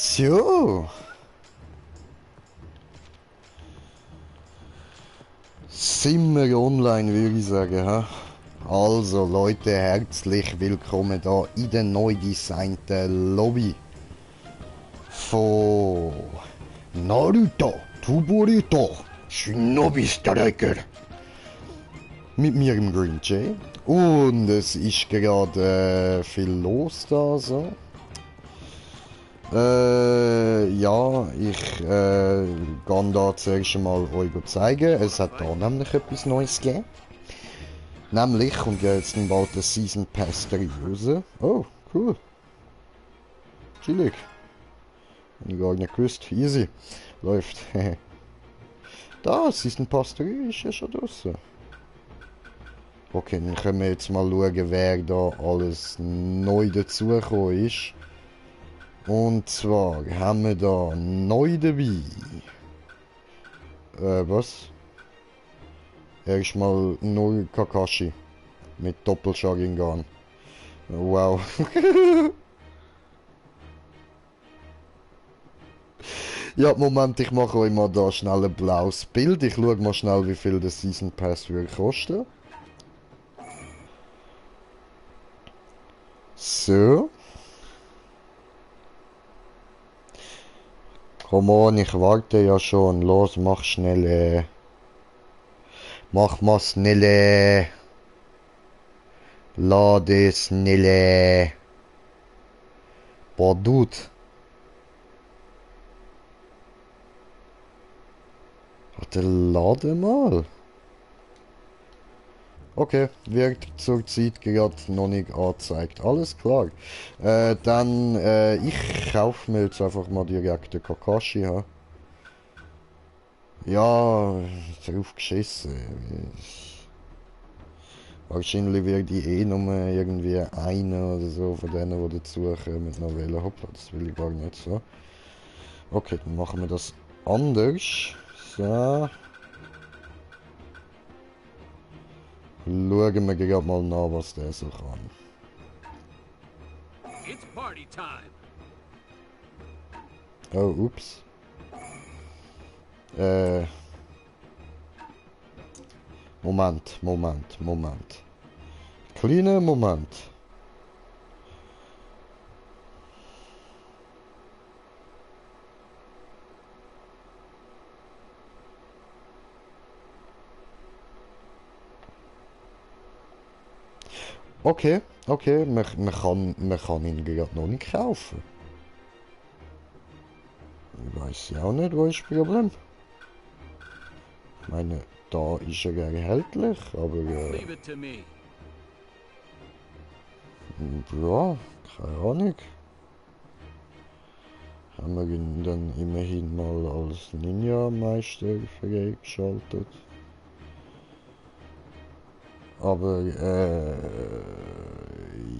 So, sind wir online, würde ich sagen. Hä? Also Leute, herzlich willkommen da in der neu designten Lobby von Naruto Tuburito Shinobi Striker. Mit mir im Green Jay. Und es ist gerade viel los da so. Ja, ich kann da zuerst mal euch zeigen. Es hat da nämlich etwas Neues gegeben. Nämlich kommt ja jetzt bald der Season Pass 3 raus. Oh, cool. Chillig. Hab ich gar nicht gewusst. Easy. Läuft. Da, Season Pass 3 ist ja schon draussen. Okay, dann können wir jetzt mal schauen, wer da alles neu dazugekommen ist. Und zwar haben wir da neu dabei. Was? Erstmal nur Kakashi. Mit Doppel-Sharingan. Wow. Ja, Moment, ich mache euch mal da schnell ein blaues Bild. Ich schaue mal schnell, wie viel der Season Pass würde kosten. So. Komm on, ich warte ja schon. Los, mach schnell. Mach mal schnell. Lade schnell. Boah, Dude. Warte, lade mal. Okay, wird zurzeit gerade noch nicht angezeigt. Alles klar. Dann, ich kaufe mir jetzt einfach mal direkt den Kakashi. Ha? Ja, drauf geschissen. Wahrscheinlich werde ich eh nur irgendwie einer oder so von denen, die dazukommen, noch wählen. Hoppla, das will ich gar nicht so. Okay, dann machen wir das anders. So. Schauen wir gerade mal nach, was der so kann. It's party time. Oh, ups. Äh. Moment. Kleiner Moment. Okay, man kann ihn gerade noch nicht kaufen. Ich weiß ja auch nicht, wo ist das Problem. Ich meine, da ist er erhältlich, aber Leave it to me. ja, keine Ahnung. Haben wir ihn dann immerhin mal als Ninja-Meister freigeschaltet. Aber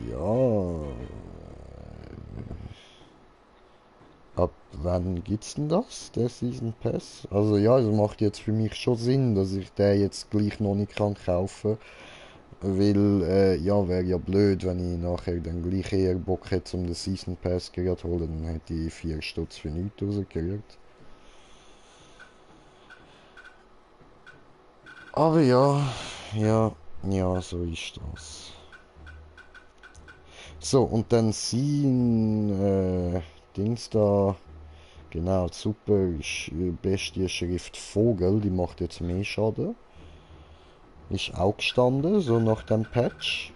ja. Ab wann gibt's denn das, der Season Pass? Also ja, es macht jetzt für mich schon Sinn, dass ich den jetzt gleich noch nicht kann kaufen. Weil, ja, wäre ja blöd, wenn ich nachher dann gleich eher Bock hätte, um den Season Pass gerade zu holen, dann hätte ich 4 Stutz für nichts rausgekriegt. Aber ja, so ist das. So, und dann sein Dings da, genau, super, Bestie-Schrift Vogel, die macht jetzt mehr Schaden. Ist auch gestanden, so nach dem Patch.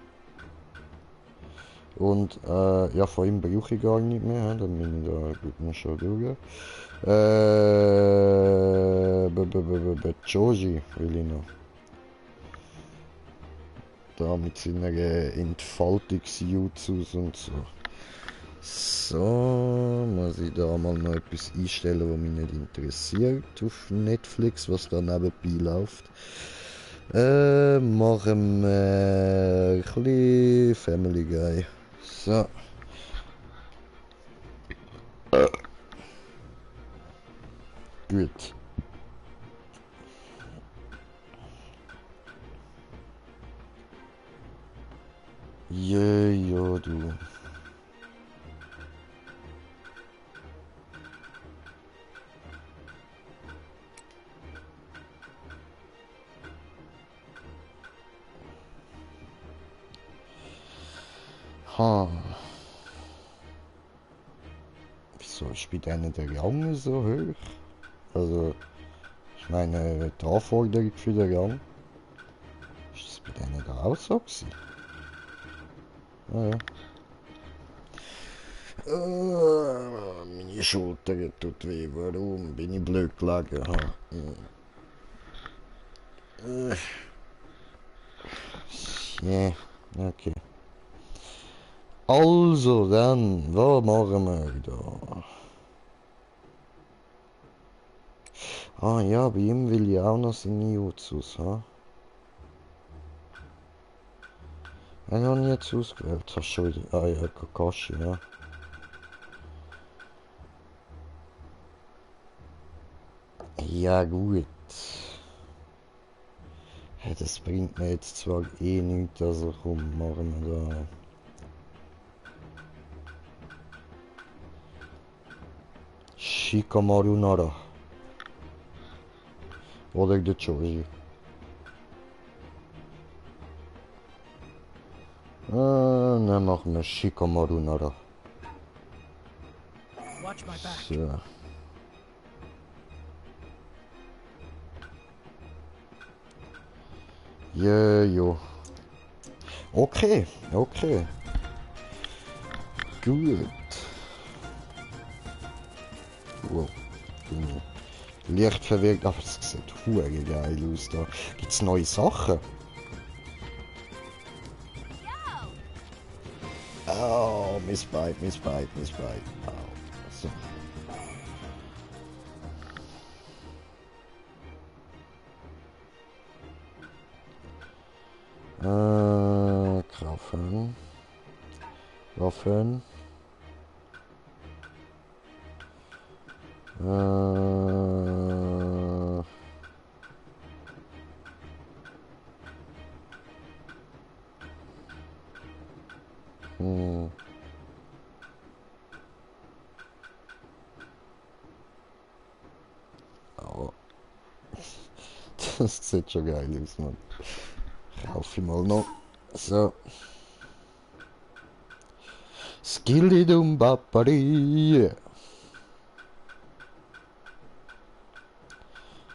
Und ja, von ihm brauche ich gar nicht mehr, dann bin ich da gut noch schon durch. Choji will ich noch. Da mit seiner Entfaltungs-Jutsus und so. So, muss ich da mal noch etwas einstellen, was mich nicht interessiert auf Netflix, was da nebenbei läuft. Machen wir ein bisschen Family Guy. So. Gut. Ja, du. Ha. Wieso ist bei denen der Rang so hoch? Also, ich meine, die Anforderung für den Rang. Ist das bei denen da auch so gewesen? Ah, ja. Meine Schulter tut weh. Warum bin ich blöd gelegen? Ha. Ja, okay. Also, dann, was machen wir da? Ah ja, bei ihm will ich auch noch seine Jutsus, ha? Den habe ich jetzt ausgewählt. Hast du schon wieder... Ah ja, Kakashi, ja. Ja, gut. Ja, das bringt mir jetzt zwar eh nichts, also komm, machen wir da. Shikamaru Nara. Oder der Choji. Dann machen wir Shikamaru Nara. Watch my back. So. Ja, jo. Okay, okay. Gut. Wow. Bin leicht verwirrt, aber es sieht hure geil aus da. Gibt's neue Sachen? Oh, Missbite, Missbite, Missbite. Oh, so. Kaufen. Waffen. Hm. Oh. Das sieht schon geil aus, Mann. Kaufe ich mal noch. So. Skillidum Bapari.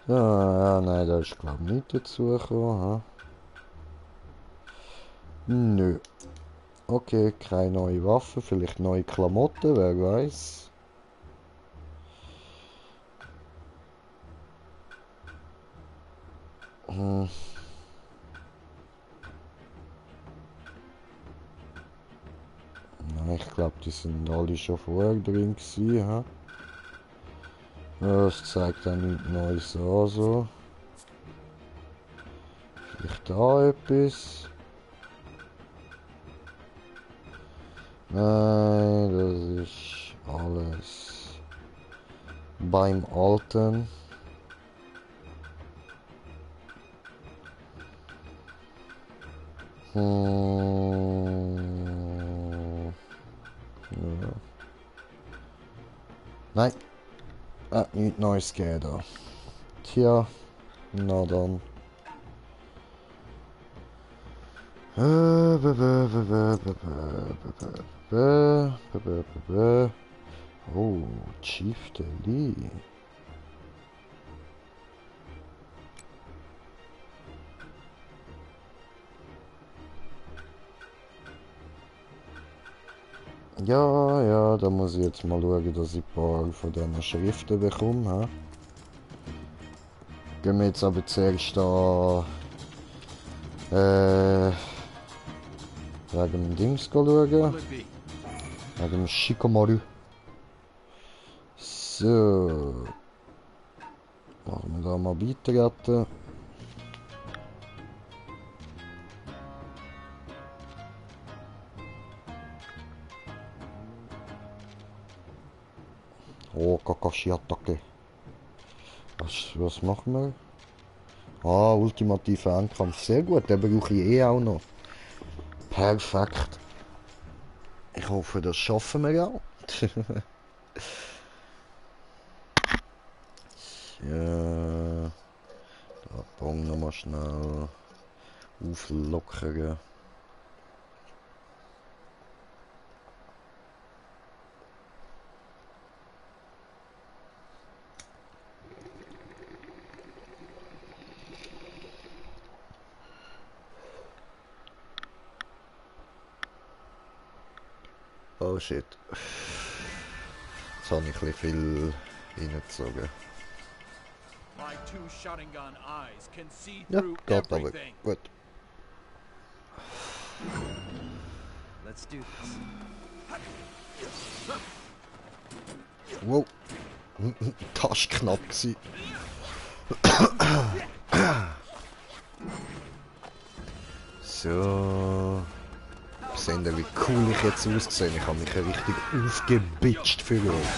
Ja, nein, da ist glaube ich nicht dazu gekommen. Nö. Okay, keine neue Waffe, vielleicht neue Klamotten, wer weiß. Hm. Nein, ich glaube, die sind alle schon vorher drin gewesen, ha? Ja, das zeigt auch nichts Neues an, so. Vielleicht da etwas. Nein, das ist alles beim Alten. Ja. Nein, nichts Neues gegeben da. Tja, na dann. Oh, Chieftain. Ja, ja, da muss ich jetzt mal schauen, dass ich ein paar von diesen Schriften bekomme. He? Gehen wir jetzt aber zuerst da wegen dem Dings schauen. Will it be? Wegen dem Shikamaru. So. Machen wir da mal beitreten. Oh, Kakashi-Attacke. Was machen wir? Ah, ultimativer Endkampf. Sehr gut, den brauche ich eh auch noch. Perfekt. Ich hoffe, das schaffen wir auch. Ja. Da Bong nochmal schnell auflockern. Oh shit. Jetzt habe ich ein bisschen viel reingezogen. My two Sharingan eyes can see Ja, through geht aber. everything. Gut. Let's do this. Wow. Das war knapp gewesen. So. Seht ihr, wie cool ich jetzt aussehe? Ich habe mich richtig aufgebitscht für euch.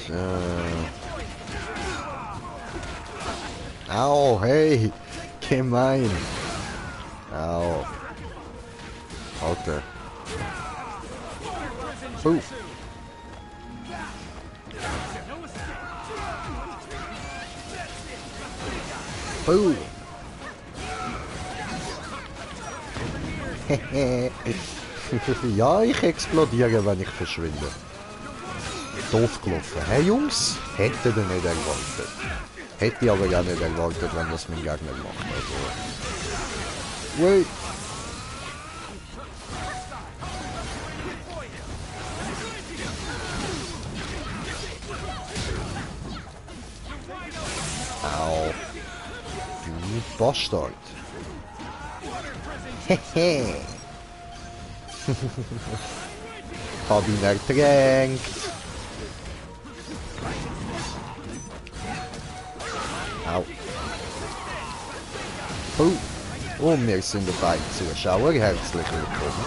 So. Au, hey! Gemein! Au. Alter. Oh. Oh. Ja, ich explodiere, wenn ich verschwinde. Doof gelaufen. Hey Jungs, hätte ihr nicht erwartet. Hätte ich aber ja nicht erwartet, wenn das mein Gegner macht. Also. Wait. Au. Du Bastard. Hehe. Hab ihn ertränkt. Au. Oh. Und wir sind dabei, Zuschauer. Herzlich willkommen.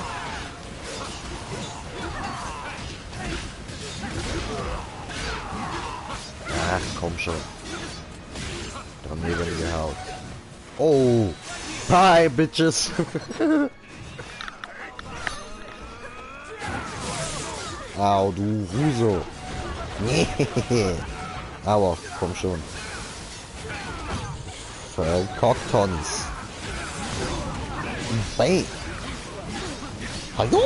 Ach, komm schon. Daneben gehaut. Oh. Bye, bitches. Au, du Huso. Aua, komm schon. Verkackt Hans. Bang. Hallo!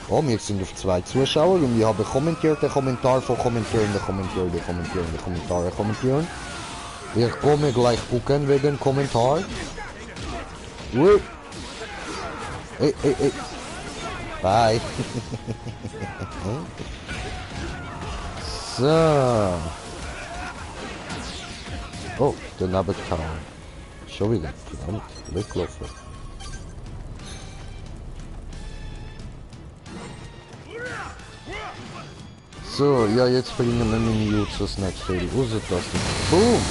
Oh, wir sind auf 2 Zuschauer und wir haben kommentiert, den Kommentar von kommentieren. Ich komme gleich gucken wegen Kommentar. Hey. Bye. So. Oh, der Nebentown. Schon wieder. Verdammt, weglaufen. So, ja, jetzt bringen wir meine Jutsus nicht viel rauslassen. Boom!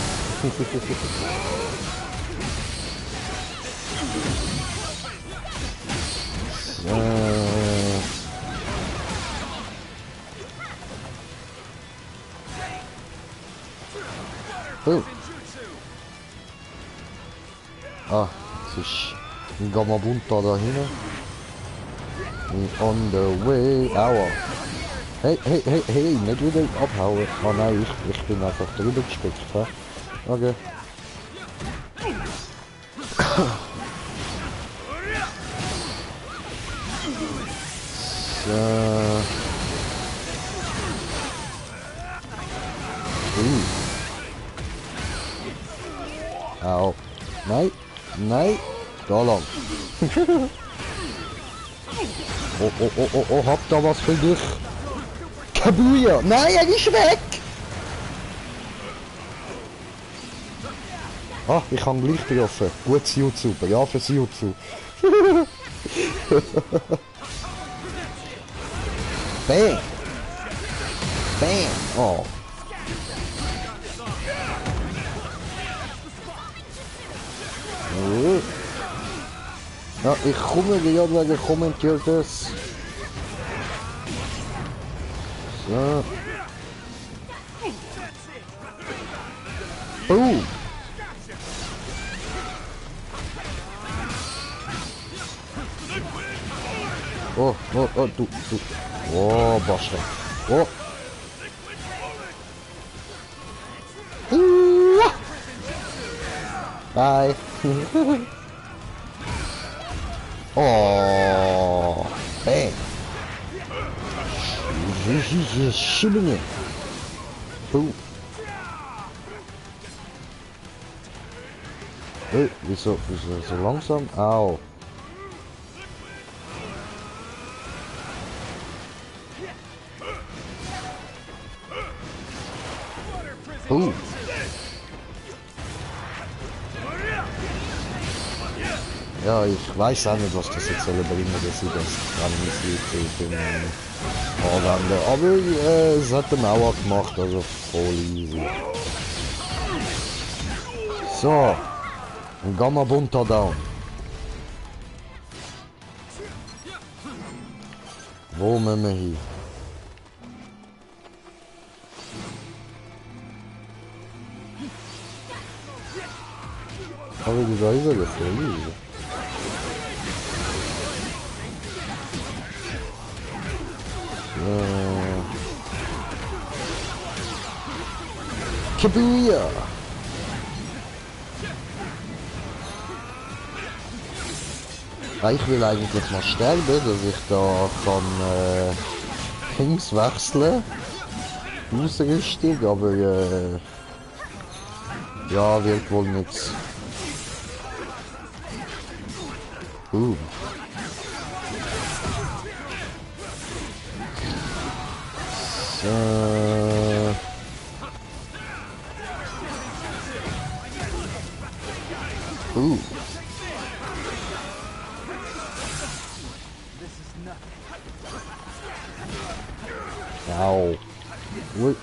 Oh. Ah, es ist ein Gamabunta da hinten. On the way. Aua. Hey, nicht wieder abhauen. Oh nein, ich bin einfach drüber gespickt. He? Okay. So. Au. Nein. Da lang. Oh, hab da was für dich. Kabuja. Nein, er ist weg. Ah, ich kann gleich getroffen. Gutes YouTube. Ja, fürs YouTube. Bam. Oh. Ja, ich komme gerade wegen Kommentiertes. So. Oh, du. Oh, Bastard. Oh. Bye. Oh. Hey. Schibbingen. Wieso so langsam? Au. Ja, ich weiß auch nicht, was das jetzt soll bringen, dass ich das ranisiert anwende. Aber es hat der Mauer gemacht, also voll easy. So. Ein Gamma Bunter down. Wo müssen wir hin? Habe ich da übergeflogen? Kabuya! Ich will eigentlich mal sterben, dass ich da kann Kings wechseln. Ausrüstung, aber ja, wird wohl nichts. Ow. What?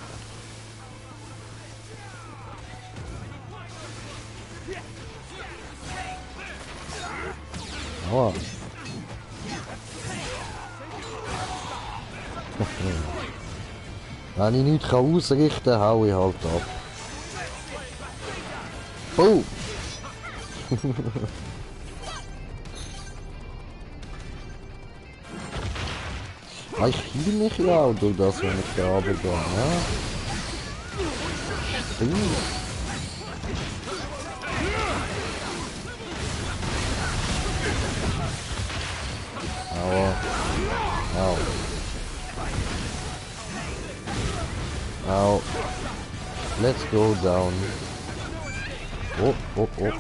Oh. Wenn ich nichts ausrichten kann, hau ich halt ab. Oh! Ich heal mich ja auch durch das, wenn ich da runter gehe, ja? Stimmt. Aua. Au. Au. Let's go down. Oh, oh, oh.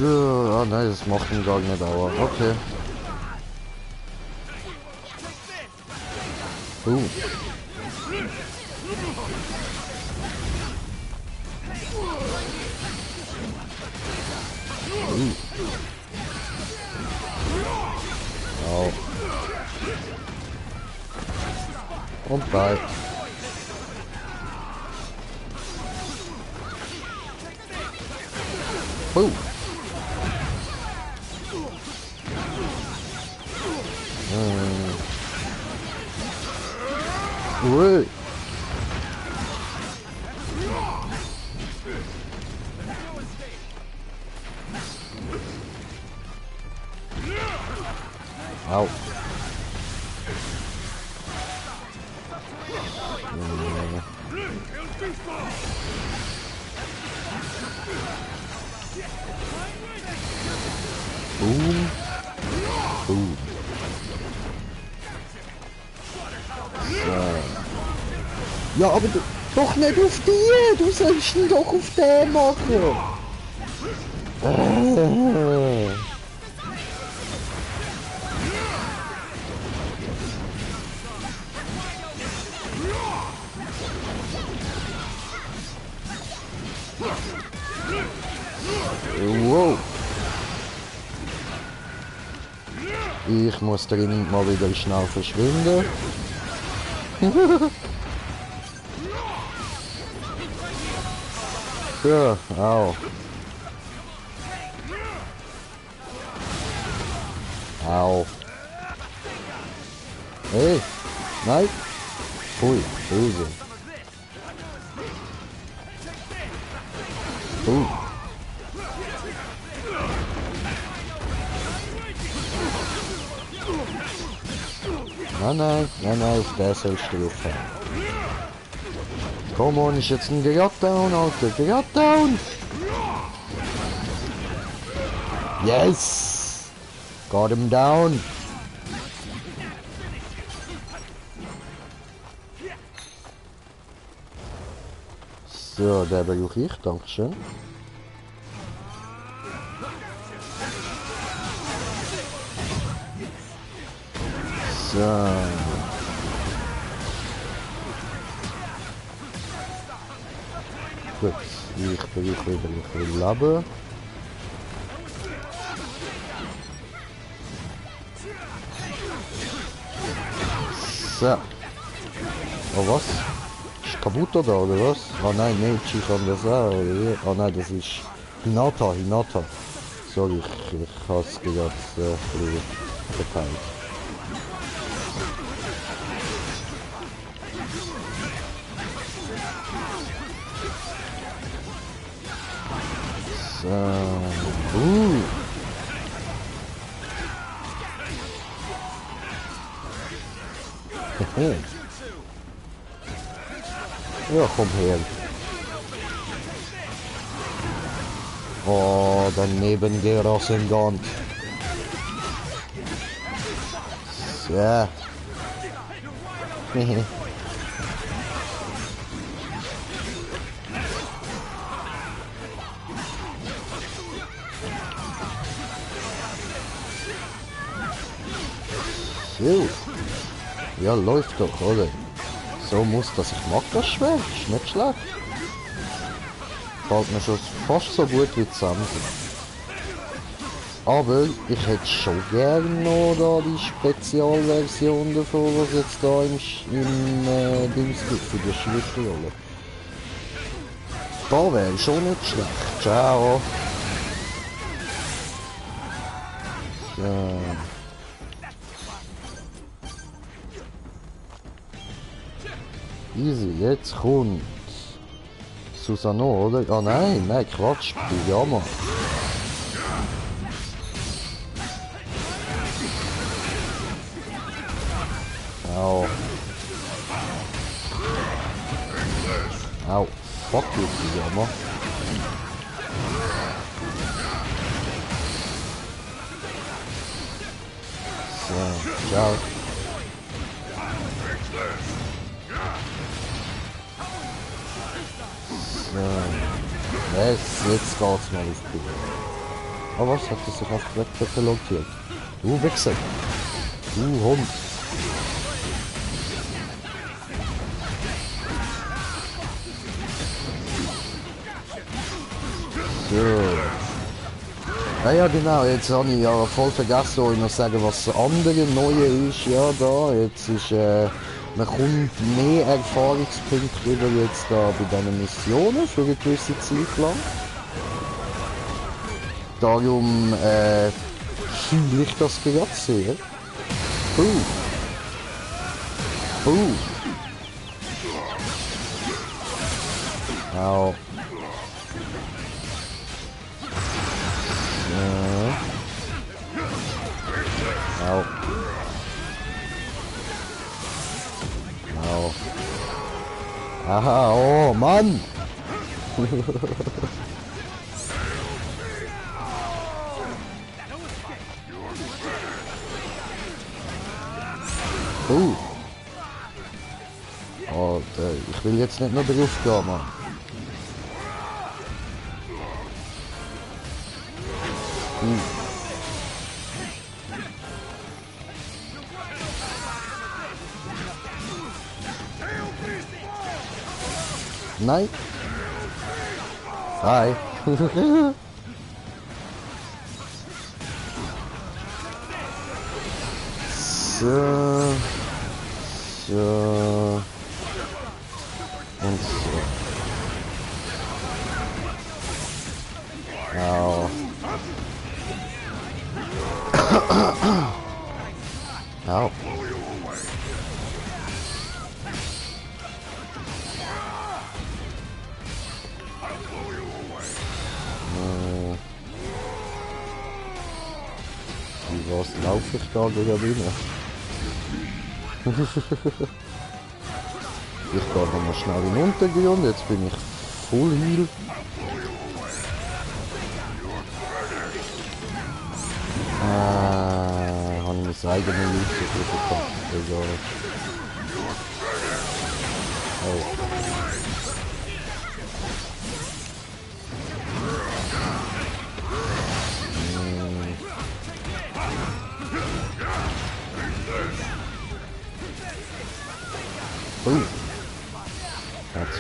Ah nein, das macht ihn gar nicht dauern. Okay. Au. Und bye. Ui. Au. Boom. Boom. Ja, aber du, doch nicht auf die! Du sollst ihn doch auf den machen! Wow! Ich muss dringend mal wieder schnell verschwinden. Ja, au. Au. Hey, nein. Ui, böse. Nein, auf der sollst du drauf haben. Komm on, ist jetzt ein Gerät down, Alter, Gerät down! Yes! Got him down! So, der brauche ich, dankeschön. So. Gut, ich brauche wieder ein bisschen Leben. So. Oh was? Ist kaputt oder was? Ah nein, Neji kann das auch, oder wie? Ah nein, das ist Hinata, Hinata. Sorry, ich habe es gerade ein bisschen verteilt. So. Ja, komm her. Oh, daneben Rasengan. Ja. So. Ja, läuft doch, oder? So muss das. Ich mag das schwer. Ist nicht schlecht. Fällt mir schon fast so gut wie zusammen. Aber ich hätte schon gerne noch da die Spezialversion davon, was jetzt da im Dings gibt für die Schlüsselrolle. Da wäre schon nicht schlecht. Ciao. So. Easy, jetzt kommt Susanoo, oder? Ah nein, nein, Quatsch, Pyjama. Au. Au. Fuck you, Pyjama. So, ciao. So. Jetzt geht's mal auf die. Oh was, hat das sich auf die weggeloggt? Du Wichser. Du Hund. So. Ja genau, jetzt habe ich ja voll vergessen, euch noch sagen, was das andere Neue ist. Ja da, jetzt ist, man kommt mehr Erfahrungspunkte über jetzt da bei diesen Missionen für eine gewisse Zeit lang. Darum fühle ich das gerade sehr. Au. Au. Au. Aha, oh Mann! Oh, ich will jetzt nicht mehr drauf gehen, Mann. Nein. Hi. So. So. Und so. Au. Au. Wie was laufe ich da wieder rein? Ich gehe nochmal schnell hinuntergehen und jetzt bin ich Full Heal. Habe ich mein eigenes Lied gepackt. Egal. Oh.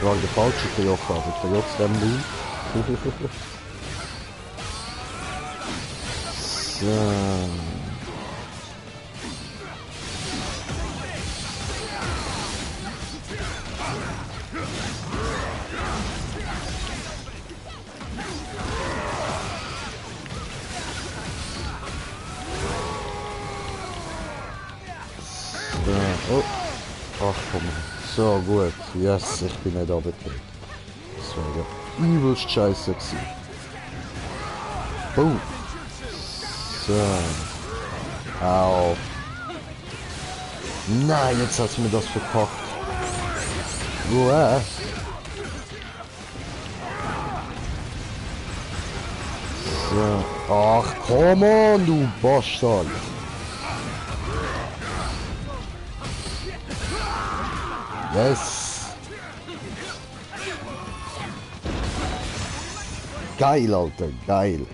zwar der falsche Triumph, aber trotzdem nicht. So. Oh. Ach komm. So gut. Yes, ich bin nicht runtergetreten. Das wäre ja übelst scheiße gewesen. Boom. So. Au. Nein, jetzt hat's mir das verpackt. Uah. So. Ach, komm on, du Bastard. Yes. Geil, Alter, geil.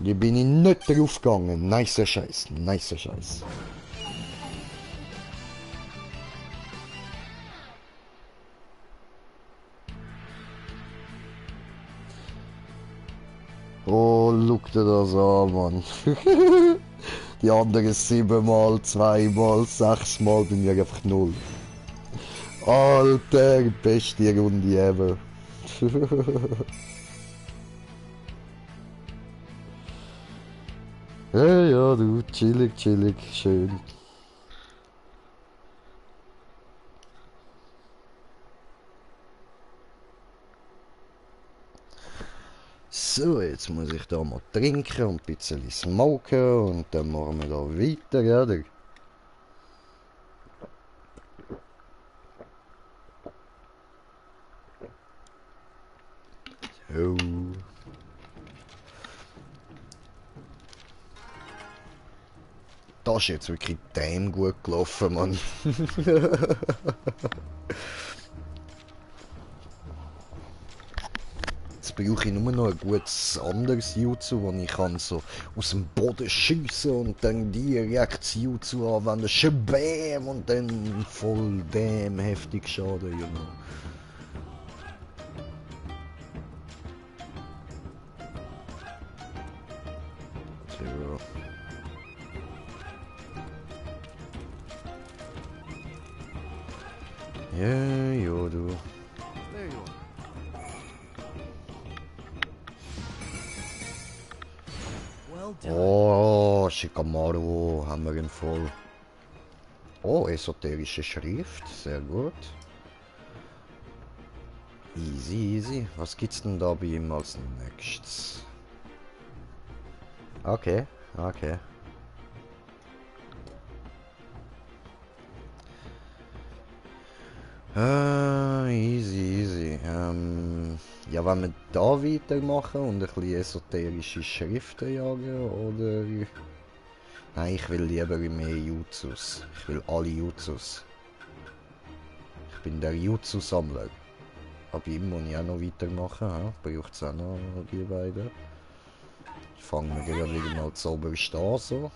Hier bin ich nicht drauf gegangen. Nicer Scheiß, nicer Scheiß. Oh, guck dir das an, Mann. Die anderen 7-mal, 2-mal, 6-mal bin ich einfach 0. Alter, beste Runde ever. Hey, ja, du, chillig, chillig, schön. So, jetzt muss ich da mal trinken und ein bisschen smoken und dann machen wir da weiter, oder? So. Das ist jetzt wirklich damn gut gelaufen, Mann. Jetzt brauche ich nur noch ein gutes anderes Jutsu, wo ich kann so aus dem Boden schiessen und dann direkt das Jutsu anwenden. Shabam! Und dann voll damn heftig Schaden, you know. So. Ja, ja, du. There you are. Well done. Oh, Shikamaru haben wir ihn voll. Oh, esoterische Schrift, sehr gut. Easy, easy. Was gibt's denn da bei ihm als nächstes? Okay, okay. Easy, easy. Ja, wenn wir da weitermachen und ein bisschen esoterische Schriften jagen, oder... Nein, ich will lieber mehr Jutsus. Ich will alle Jutsus. Ich bin der Jutsu-Sammler. Aber ihm muss ich auch noch weitermachen. Braucht es auch noch die beiden. Fangen wir gerade wieder mal zuoberst an, so.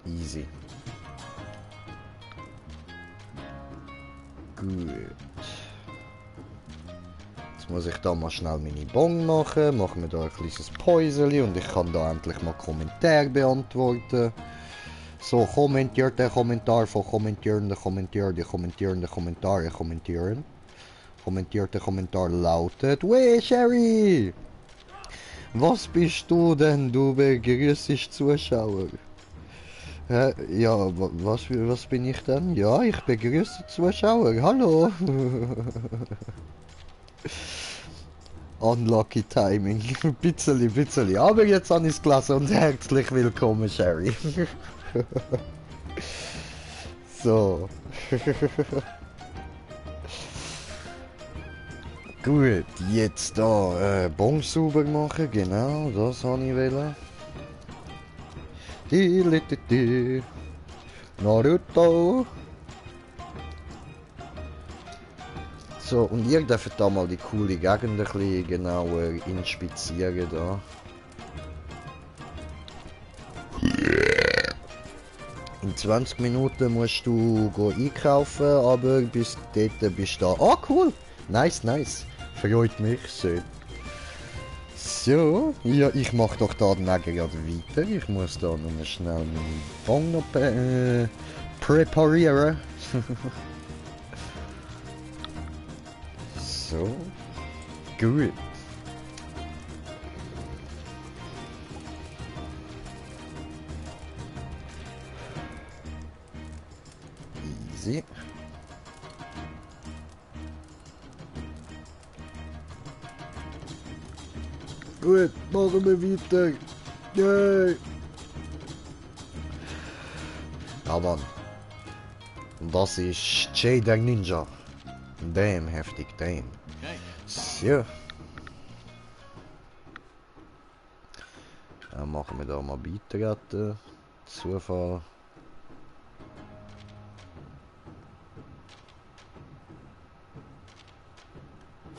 Easy. Gut. Jetzt muss ich da mal schnell meine Bon machen. Machen wir da ein kleines Päuseli und ich kann da endlich mal Kommentare beantworten. So, kommentiert der Kommentar von kommentierende Kommentar, die kommentierende Kommentare kommentieren. Kommentiert der Kommentar lautet: Wey, Sherry! Was bist du denn? Du begrüßt Zuschauer. Ja, was bin ich denn? Ja, ich begrüße Zuschauer. Hallo. Unlucky Timing. Bitzeli. Aber jetzt habe ich es gelassen und herzlich willkommen, Sherry. So. Gut, jetzt da Bon sauber machen, genau, das habe ich wollen. Naruto. So, und ihr dürft da mal die coole Gegend ein bisschen genauer inspizieren da. In 20 Minuten musst du go einkaufen, aber bis dort bist du da. Ah, cool! Nice, nice. Freut mich sehr. So, ja, ich mach doch da dann gerade weiter. Ich muss da nur schnell meinen Bon noch präparieren. So, gut. Easy. Gut, machen wir weiter. Yay. Ja, Mann. Und das ist Jay der Ninja. Damn, heftig, damn. Okay. So. Dann machen wir da mal beitreten. Zufall.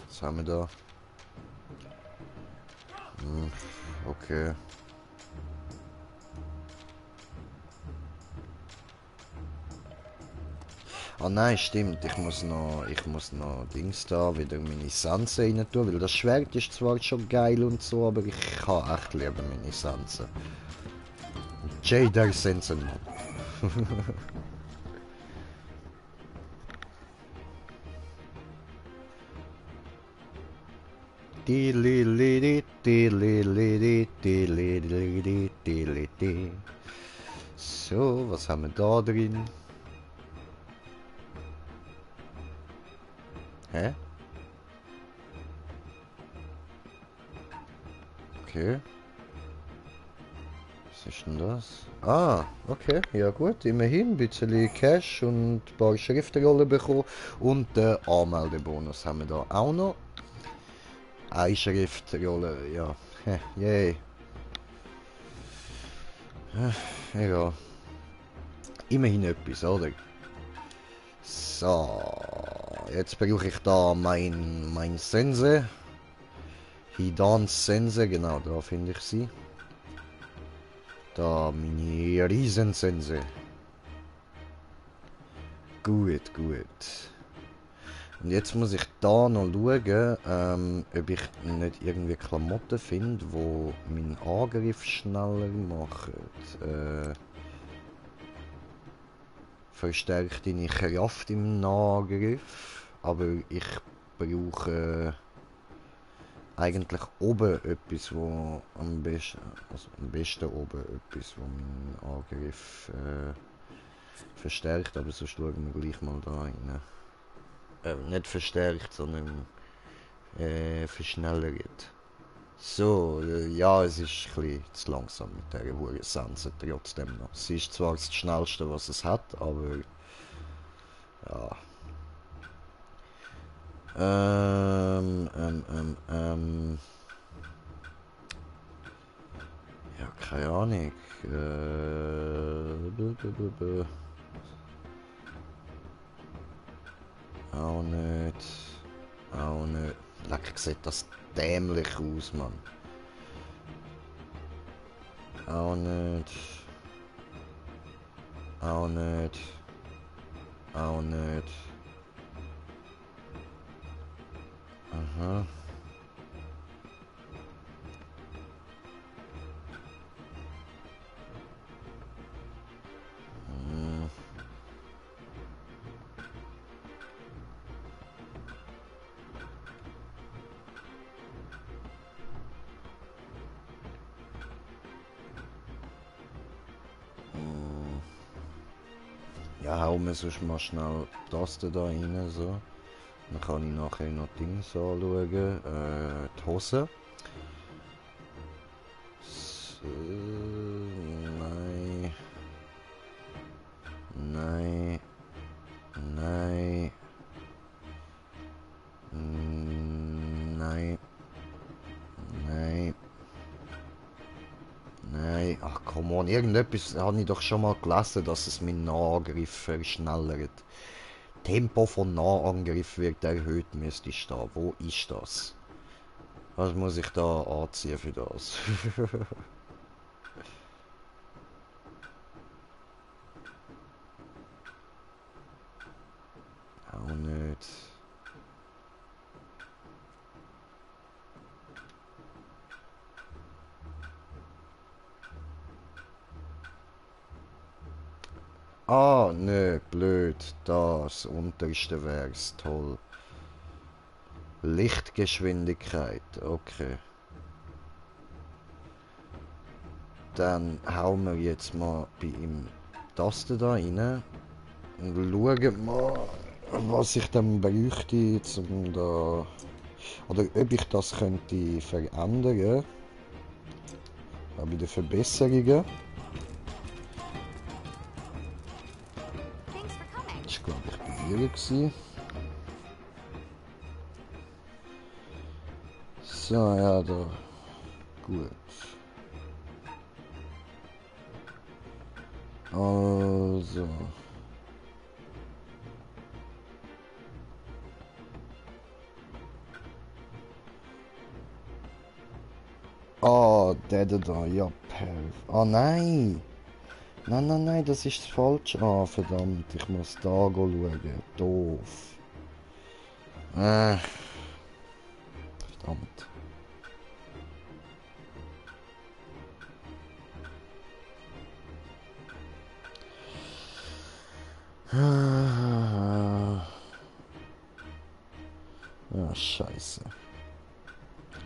Was haben wir da? Okay. Ah nein, stimmt. Ich muss noch Dings da wieder meine Sanse rein tun, weil das Schwert ist zwar schon geil und so, aber ich kann echt lieber meine Sanse. Jader Sensenmann. So, was haben wir da drin? Hä? Okay. Was ist denn das? Ah, okay, ja gut, immerhin ein bisschen Cash und ein paar Schriftrollen bekommen und den Anmeldebonus haben wir da auch noch. Eine Schriftrolle, ja, yay. Ja, immerhin etwas, oder? So, jetzt brauche ich da mein Sense. Hidans Sense, genau, da finde ich sie. Da meine Riesensense. Gut, gut. Und jetzt muss ich da noch schauen, ob ich nicht irgendwie Klamotten finde, die meinen Angriff schneller machen. Verstärkt deine Kraft im Nahangriff. Aber ich brauche eigentlich oben etwas, wo am besten oben etwas, wo meinen Angriff verstärkt. Aber sonst schauen wir gleich mal da rein. Nicht verstärkt, sondern verschnellert. So, ja, es ist ein bisschen zu langsam mit dieser Hurensense trotzdem noch. Sie ist zwar das schnellste, was es hat, aber ja. Ja, keine Ahnung. Auch nicht. Auch nicht. Leck, sieht das dämlich aus, Mann. Auch nicht. Auch nicht. Auch nicht. Aha. Hm. Ja, hauen wir sonst mal schnell die Taste da rein, so. Dann kann ich nachher noch Dings anschauen. Die Hose. So, nein. Nein. Nein. Nein. Nein. Nein. Ach komm on, irgendetwas habe ich doch schon mal gelesen, dass es meinen Nahangriff verschnellert. Tempo von Nahangriff wird erhöht, müsste stehen. Wo ist das? Was muss ich da anziehen für das? Ah, nö, blöd. Das unterste wär's. Toll. Lichtgeschwindigkeit. Okay. Dann hauen wir jetzt mal bei ihm Taste da rein. Und schauen mal, was ich dann bräuchte, um da... Oder ob ich das könnte verändern. Auch bei den Verbesserungen. Thanks for coming. Das war, glaube ich, bei dir gewesen. So, ja, da. Gut. Also. Ah, der da, ja, perfekt. Ah, nein! Nein, nein, nein, das ist falsch. Ah, verdammt, ich muss da schauen. Doof. Verdammt. Ah, ja, scheiße.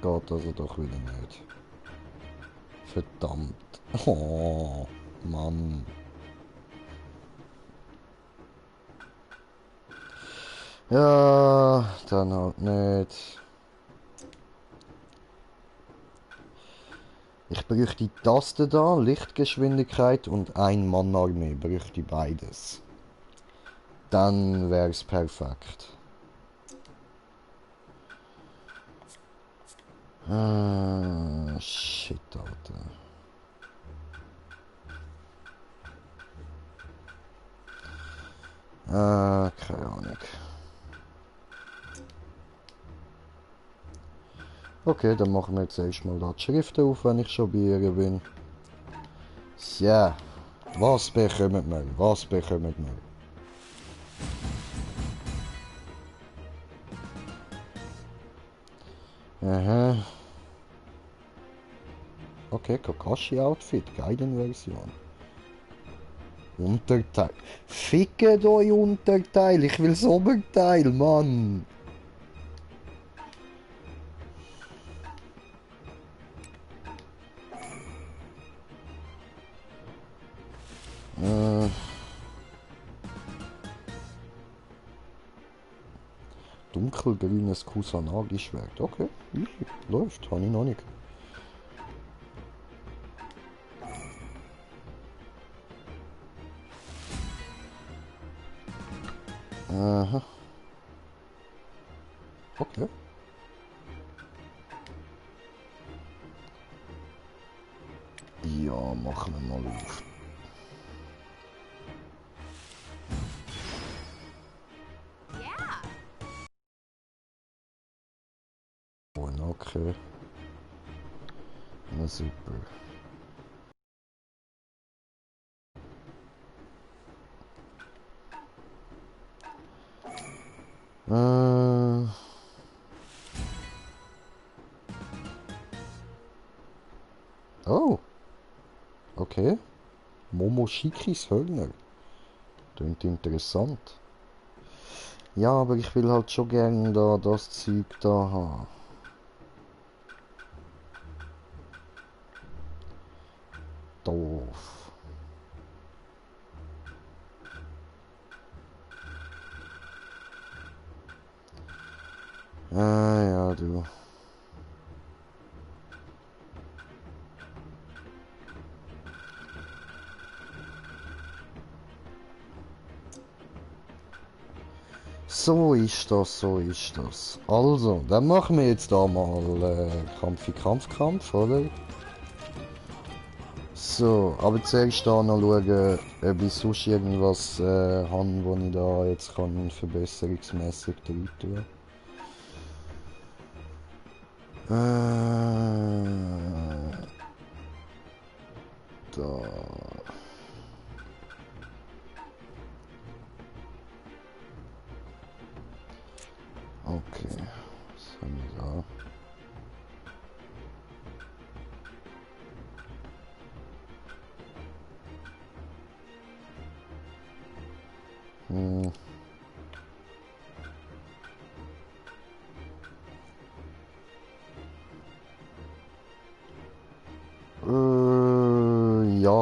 Geht also doch wieder nicht. Verdammt. Oh, Mann. Ja, dann halt nicht. Ich bräuchte die Taste da, Lichtgeschwindigkeit und ein Mann-Armee. Bräuchte beides. Dann wär's perfekt. Ah, shit, Alter. Ah, keine Ahnung. Okay, dann machen wir jetzt erstmal da die Schriften auf, wenn ich schon bei ihr bin. Ja, was bekommen wir? Was bekommen wir? Aha. Okay, Kakashi-Outfit, Gaiden-Version. Unterteil. Fickt euch Unterteil, ich will das Oberteil, Mann. Äh. Dunkelgrünes Kusanagi-Schwert. Okay, easy. Läuft, habe ich noch nicht. Aha. Okay. Ja, machen wir mal auf. Yeah. Oh, okay. Na super. Äh. Oh, okay. Momoshikis Hörner. Klingt interessant. Ja, aber ich will halt schon gern da das Zeug da haben. Doof. Ah, ja, du. So ist das, so ist das. Also, dann machen wir jetzt da mal Kampf in Kampf, oder? So, aber zuerst da noch schauen, ob ich sonst irgendwas habe, wo ich da jetzt kann verbesserungsmässig drin tun. Da. Okay, was haben wir da?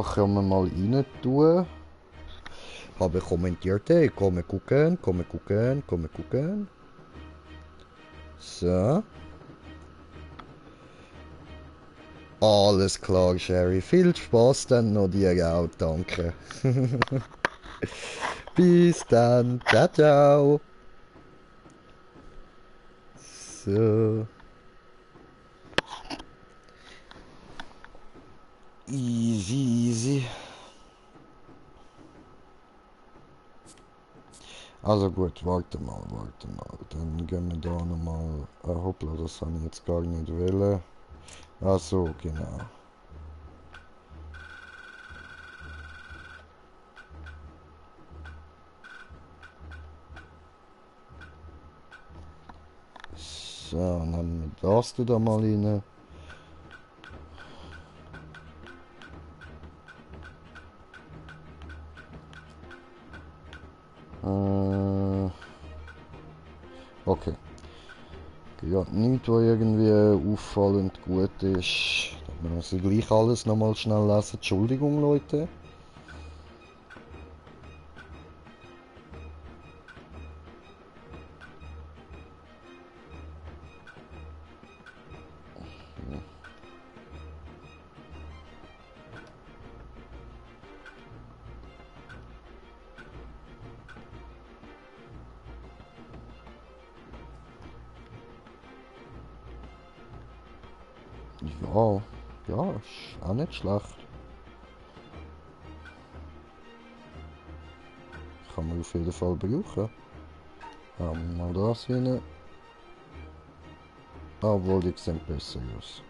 können wir mal rein tun. Habe kommentiert, hey, komm gucken. So. Alles klar, Sherry. Viel Spaß dann noch dir auch, danke. Bis dann. Ciao, ciao. So. Easy. Also gut, warte mal. Dann gehen wir da nochmal. Hoppla, das habe ich jetzt gar nicht wollen. Ach so, genau. So, nehmen wir das da mal rein. Okay. Ja, nichts, was irgendwie auffallend gut ist. Wir müssen gleich alles nochmal schnell lesen. Entschuldigung, Leute. Ja, ist auch nicht schlecht. Kann man auf jeden Fall brauchen. Haben wir mal das rein. Obwohl, die sehen besser aus.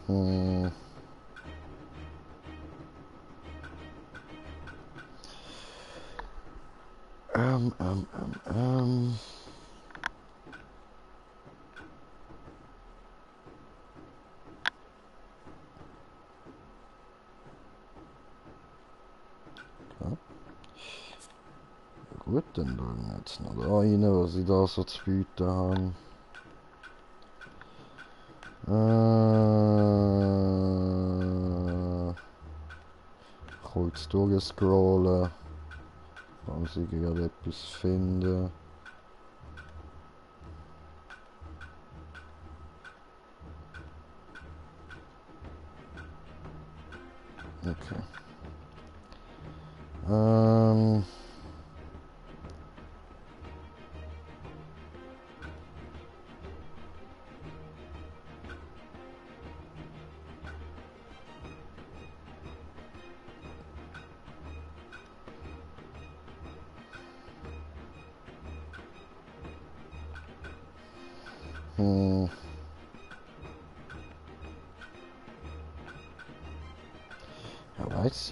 Hm. Ähm. Ja. Gut, dann schauen wir jetzt noch da rein, was ich da so zu bieten habe. Kurz durchscrollen, falls ich gerade etwas finde. Okay.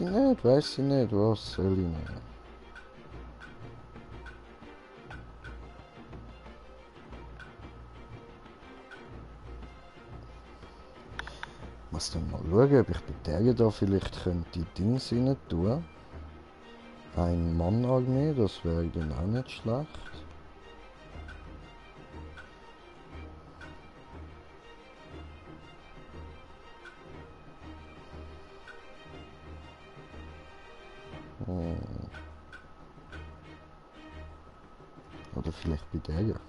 Ja, weiß ich nicht, was soll ich nehmen? Muss dann mal schauen, ob ich bei der da vielleicht könnte die Dings rein tun. Ein Mann-Armee, das wäre dann auch nicht schlecht. Oder vielleicht bei der.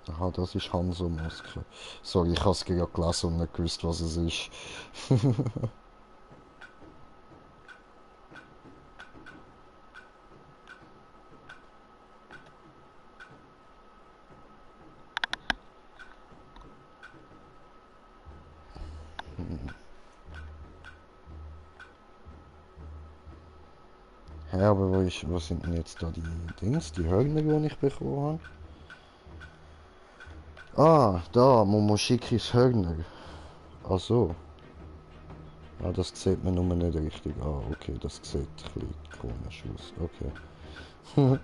Aha, das ist Hanzo-Maske. Sorry, ich habe es gerade gelesen und nicht gewusst, was es ist. Ja, aber wo sind denn jetzt da die Dings, die Hörner, die ich bekommen habe? Ah, da, Momoshikis Hörner. Ach so. Ah, das sieht man nur nicht richtig. Ah, okay, das sieht ein bisschen komisch aus. Okay.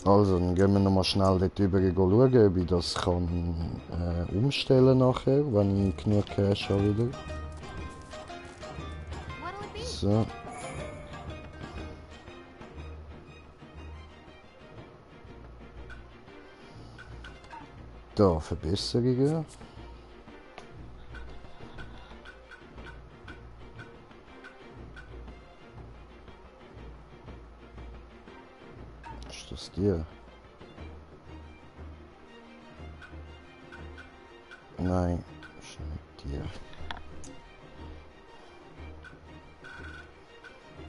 Also, dann gehen wir nochmal schnell dort drüber schauen, ob ich das kann umstellen nachher, wenn ich genug Cash habe wieder. What'll it be? So. Da, Verbesserungen. Ist das die? Nein, ist nicht die.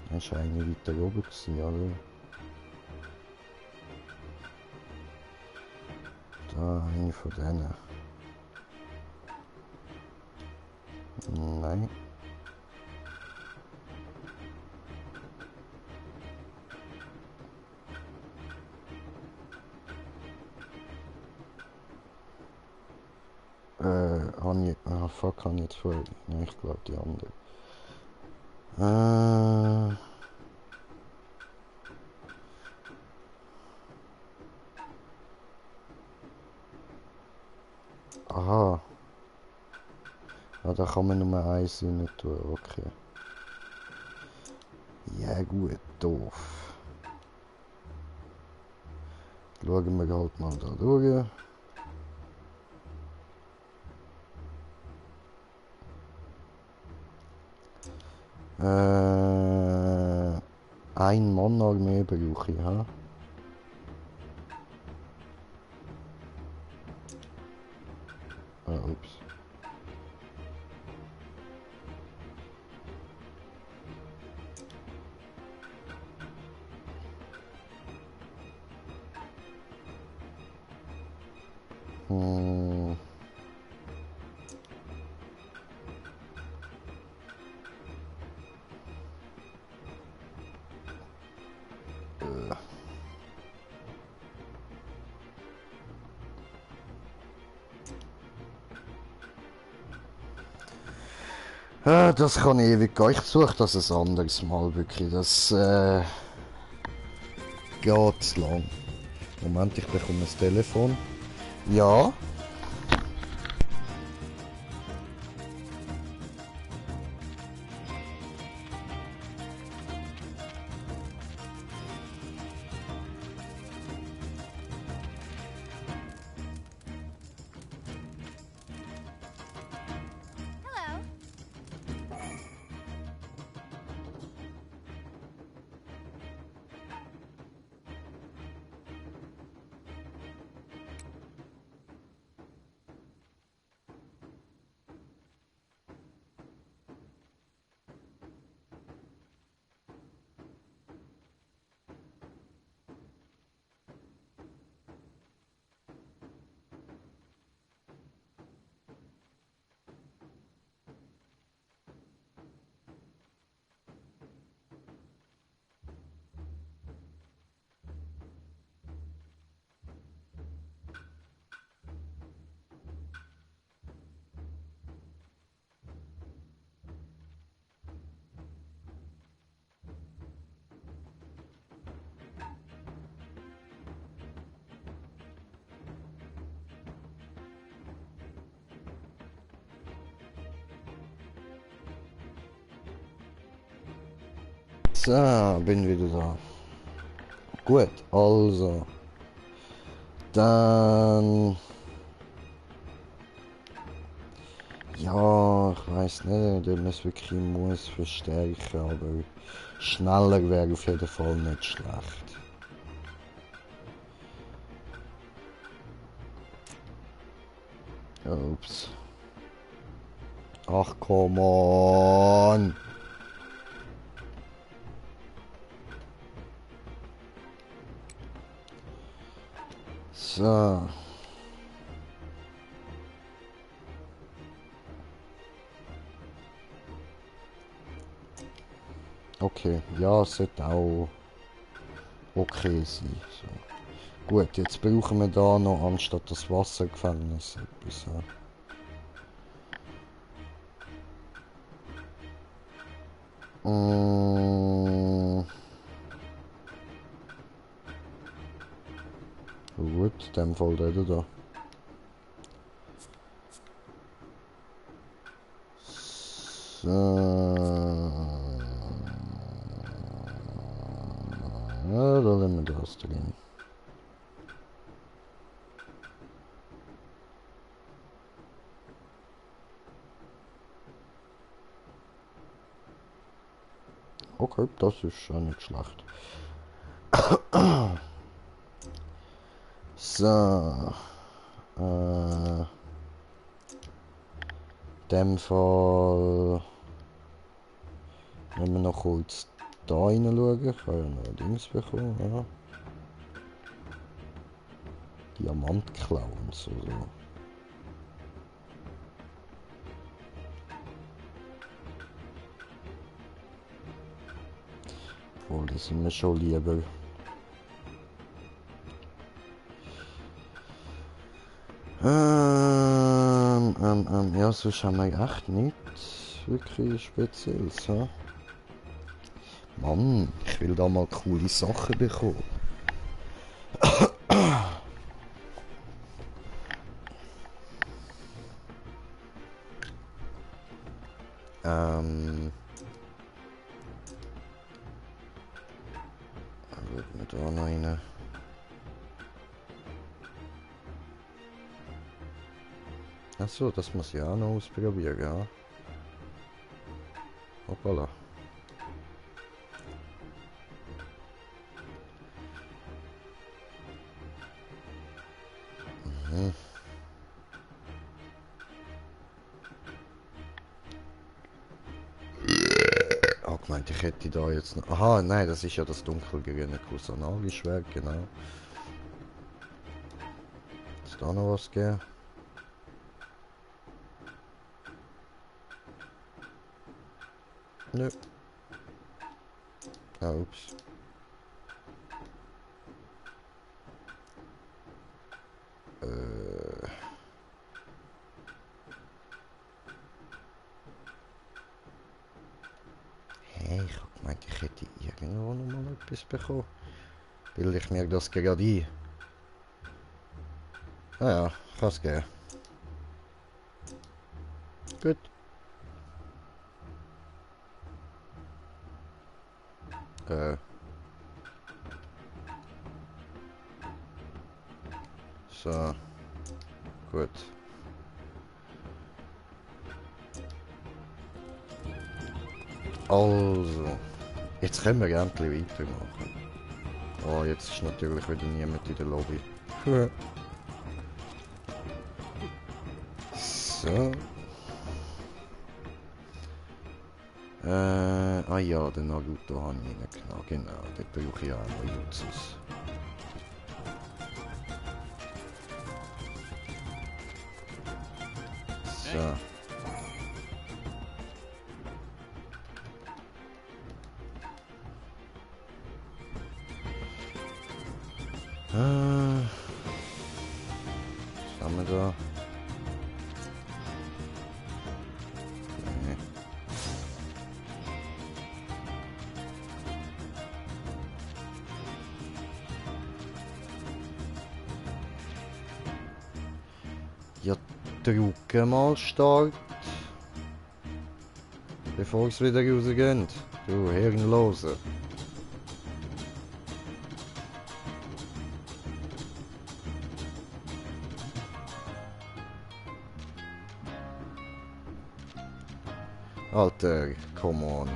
Das ist eine weiter oben gewesen, oder? Da, eine von denen. Nein. Fuck, habe ich jetzt vor. Nein, ich glaube die andere. Aha. Ja, da kann man nur eins rein tun, okay. Ja gut, doof. Schauen wir halt mal da durch. Ein Mann-Armee brauche ich, ha? Ah, ups. Hm. Das kann ewig gehen. Ich versuche das ein anderes Mal wirklich. Das geht zu lang. Moment, ich bekomme das Telefon. Ja. Hello. So, bin wieder da. Gut, also. Dann. Ja, ich weiß nicht, ob man es wirklich muss verstärken, aber schneller wäre auf jeden Fall nicht schlecht. Ups. Ach, come on. So. Okay, ja, es sollte auch okay sein. So. Gut, jetzt brauchen wir da noch anstatt das Wassergefängnis etwas. Gut, in dem Fall der da. So. Ja, da lassen wir das drin. Okay, das ist auch nicht schlecht. So. In dem Fall. Wenn wir noch kurz da reinschauen, ich kann ja noch Dings bekommen, ja. Diamantclowns oder so. Obwohl, das sind wir schon lieber. Ja, sonst haben wir echt nichts wirklich Spezielles, ja. Mann, ich will da mal coole Sachen bekommen. Schauen wir da noch rein. Achso, das muss ich auch noch ausprobieren, ja. Hoppala. Mhm. Ah, gemeint, ich hätte da jetzt noch... Aha, nein, das ist ja das dunkelgrüne Kusanagi-Schwert, genau. Ist da noch was geben? Nö. Ah, ups. Hey, ich hab gemeint, ich hätte irgendwo noch mal etwas bekommen. Bilde ich mir das gerade ein? Ah ja, kann es geben. Gut. So. Gut. Also. Jetzt können wir endlich weitermachen. Oh, jetzt ist natürlich wieder niemand in der Lobby. So. Ah ja, den Naruto habe ich reingenommen. Genau, den brauche ich auch noch Jutsus. So. Was haben wir da? Nee. Ja, drücke mal Start. Bevor es wieder rausgeht. Du, Hirnlose. Alter, come on.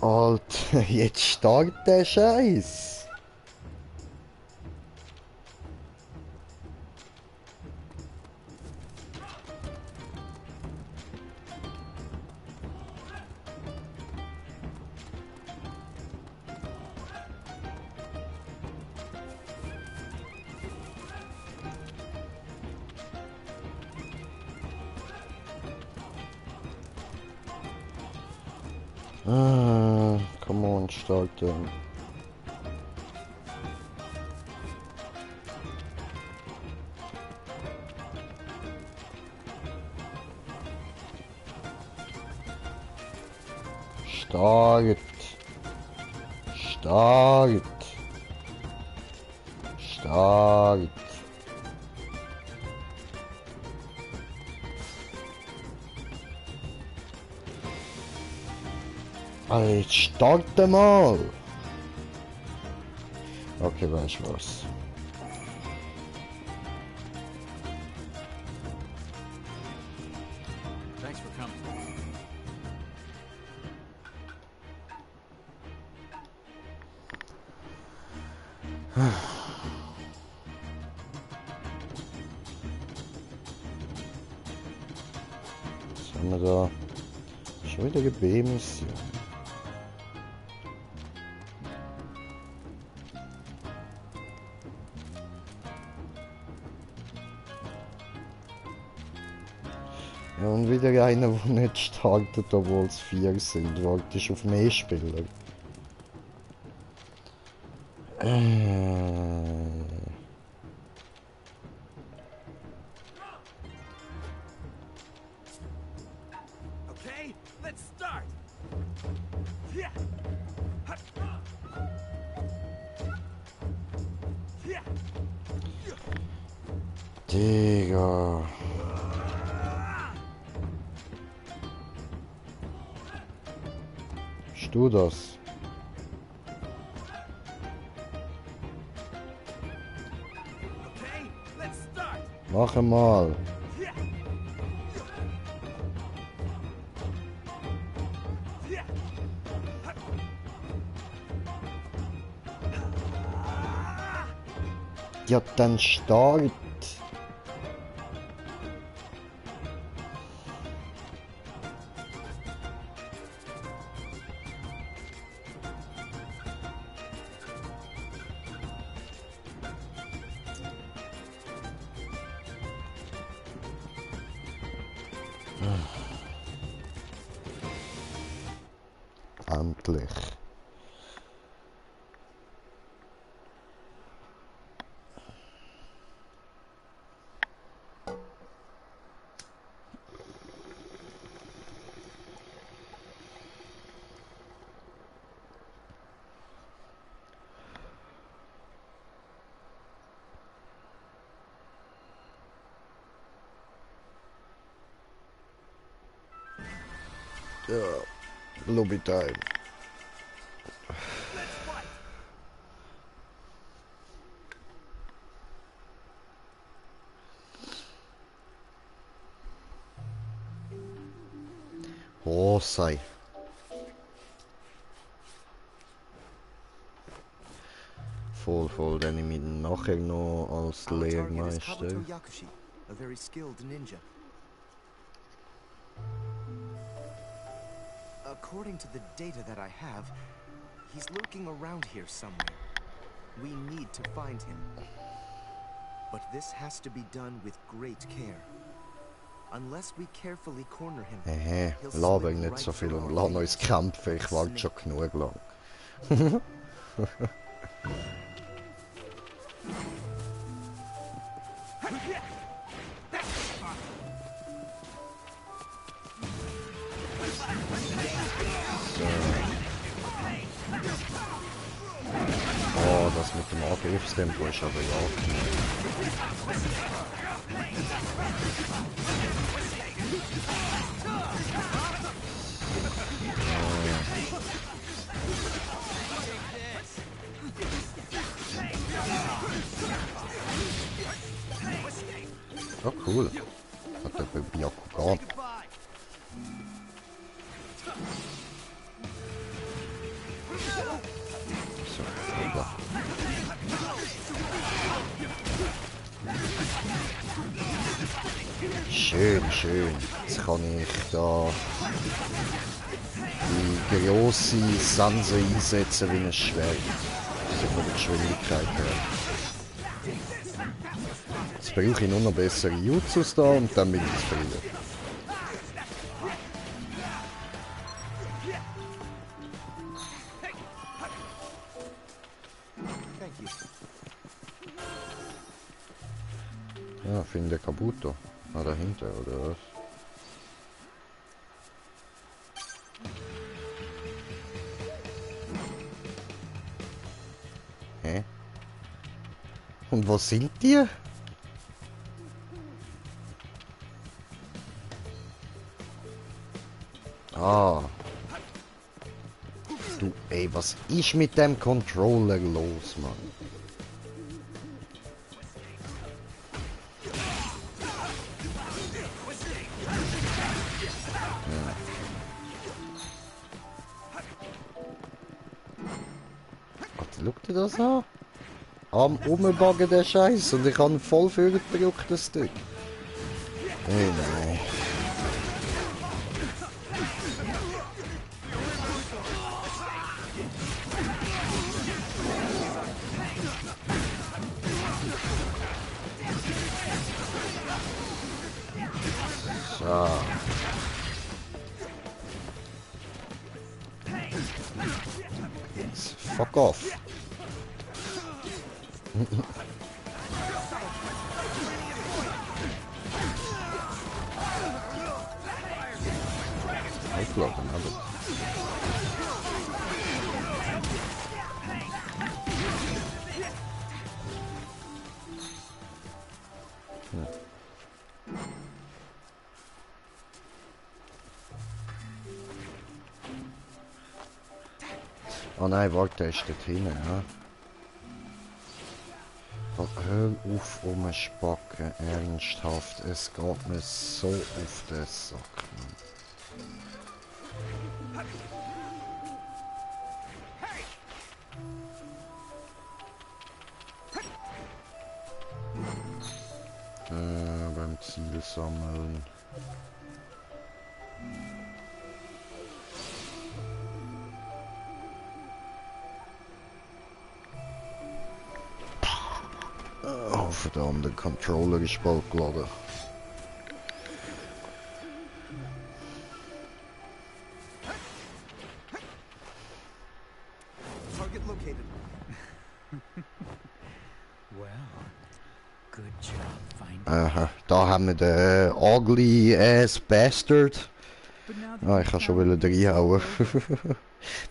Alter, jetzt startet der Scheiß. Come on, starten. Start. Start. Start. Alter, jetzt starte mal! Okay, weißt du was? Thanks for coming. Was haben wir da? Schon wieder eine B-Mission. Ja, und wieder einer, der nicht startet, obwohl es 4 sind. Wartest auf mehr Spieler. Okay, let's start. Yeah. Yeah. Digga. Bist du das? Okay, let's start. Mach mal. Yeah. Yeah. Ja, dann start. Endlich. Ja, Lobby Time. Let's fight. Oh, sei. Voll, dann nehme ich ihn nachher noch als Our target is Lehrmeister. Kabuto Yakushi, a very skilled ninja. According to the data that I have, he's lurking around here somewhere. We need to find him. But this has to be done with great care. Unless we carefully corner him, he'll Laber slip nicht right so viel through und our lass uns fingers kämpfen, like ich a warte schon snake. genug lang. Oh, das mit dem Angriffstempo ist aber ja. Oh cool. Hat der bei Byakugan. Goodbye. So, Digga. Schön. Jetzt kann ich da die grosse Sense einsetzen wie ein Schwert. So von der Geschwindigkeit her. Jetzt brauche ich nur noch bessere Jutsus da und dann bin ich zufrieden. Ja, finde Kabuto. Ah, dahinter, oder was? Hä? Und wo sind die? Ah. Du, ey, was ist mit dem Controller los, Mann? Warte, schau dir das an. Am Umbaggen der Scheiß und ich habe voll für gedrückt, das Stück. Hey, nein. So. Jetzt fuck off. Aufladen, alles. Oh nein, warte, der ist dort hinten, ja. Hör auf, Spacken, ernsthaft, es geht mir so auf den Sack, Mann. Beim Ziel sammeln. Oh verdammt, der Controller ist bald geladen. Target located. Well, good job finding. Aha, da haben wir den ugly ass bastard. But now that Ah, you've ich kann schon found reinhauen.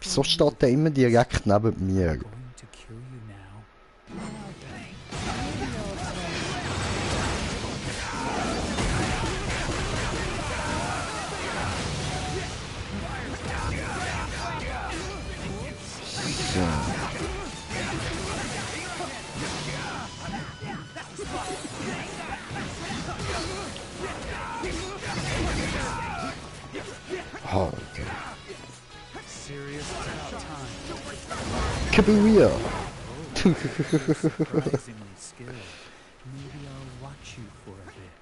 Wieso steht der immer direkt neben mir? I'm going to kill you now. So. Alter. Serious about time. Kabuya! Surprisingly skilled. Maybe I'll watch you for a bit.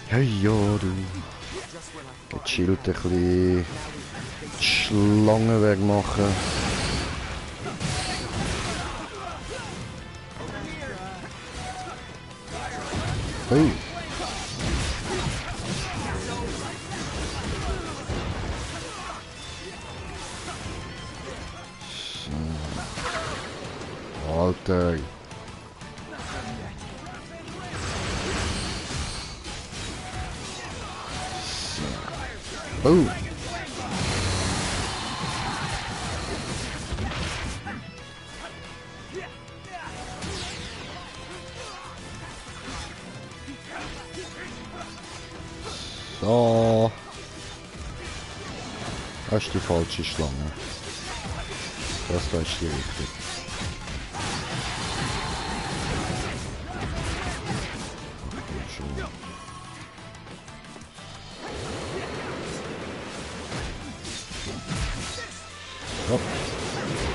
Hey ja, du. Gechillt ein bisschen die Schlangen wegmachen. Oh. So. Alter. Oh. So. Das ist die falsche Schlange. Das da ist die richtige. Ach, schon. Ja.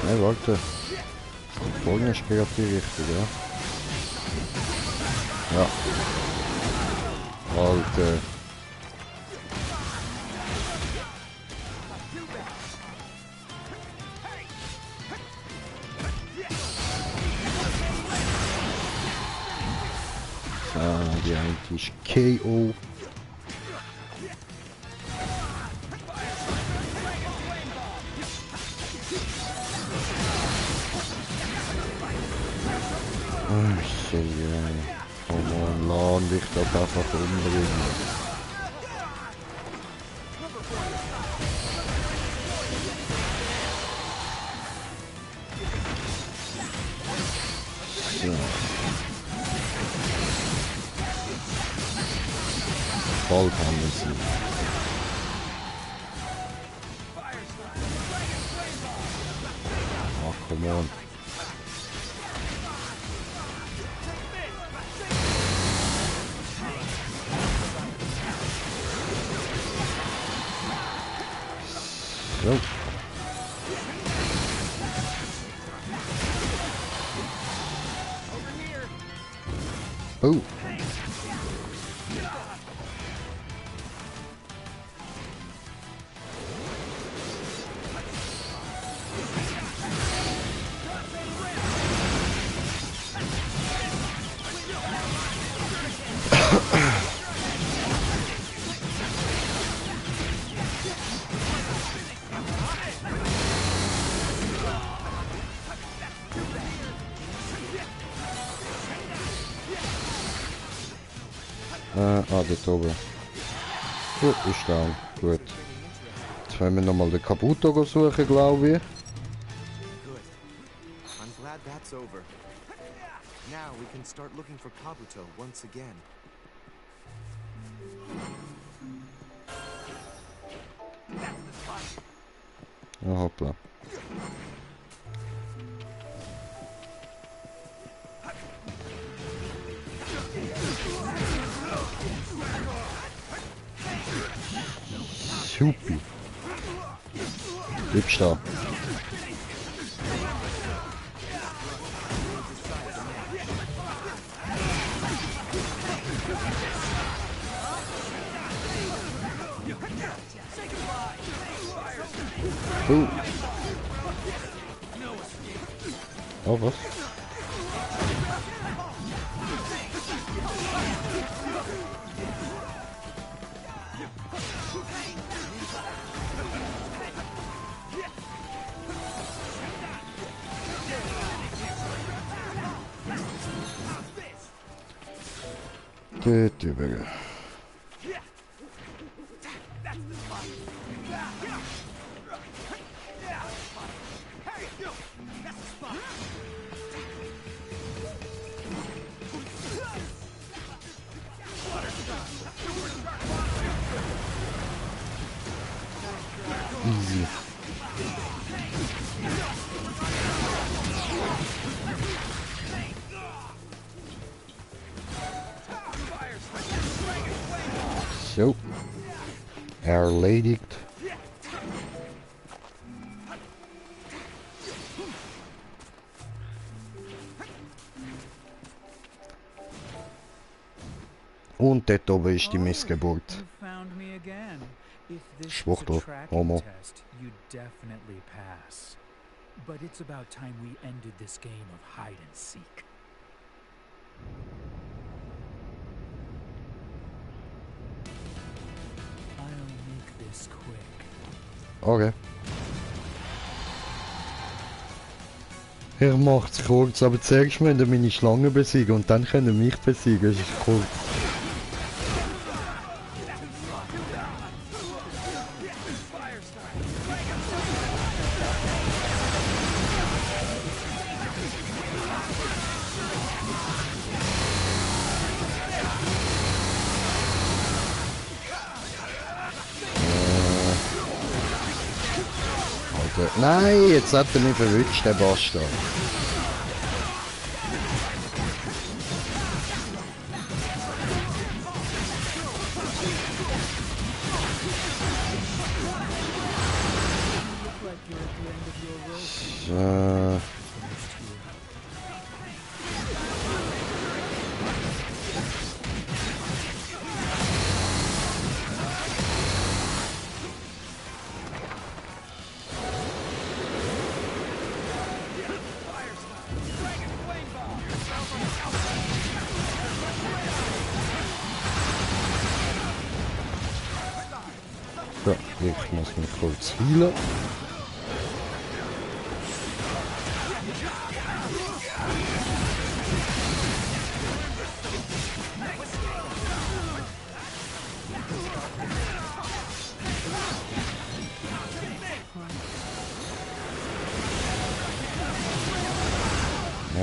Nein, warte. Vorne ist gerade die richtige, ja. Ja. Alter. Die eine ist KO. Oh man, lass dich doch einfach umbringen. So. Bald haben wir sie. Ach, come on. So. Oh. Dort oben. Gut, ist down. Gut. Jetzt wollen wir nochmal den Kabuto suchen, glaube ich. Good. I'm glad that's over. Now we can start looking for Kabuto once again. Oh, hoppla. Supi. Bleib stehen. Oh, was? Dort über. Easy. So. Erledigt. Und dort oben ist die Missgeburt. You found me again. If this was Schwuchtel, a tracking Homo. test, you'd definitely pass. But it's about time we ended this game of hide and seek. I'll make this quick. Okay. Er macht's kurz, aber zuerst müssen wir meine Schlange besiegen und dann können wir mich besiegen. Das ist kurz. Nein, jetzt hat er mich verwünscht, der Bastard. So. So, ich muss mich kurz healen.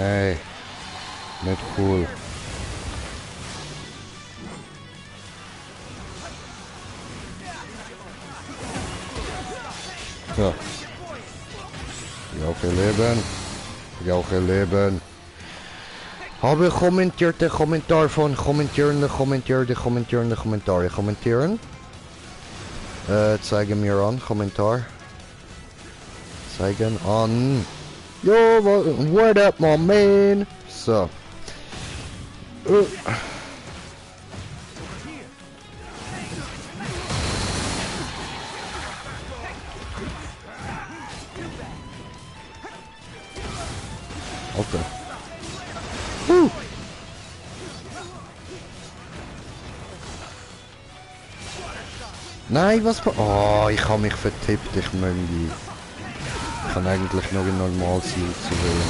Hey, nicht cool. So. Welche Leben? Welche Leben? Habe kommentierte Kommentar von kommentierende Kommentare. Kommentieren. Zeigen mir an, Kommentar. Zeigen an. Yo, what up, my man? So. Okay. Nein, was... Oh, ich habe mich vertippt, ich Möngi. Ich kann eigentlich nur ein normales Ziel zu wählen.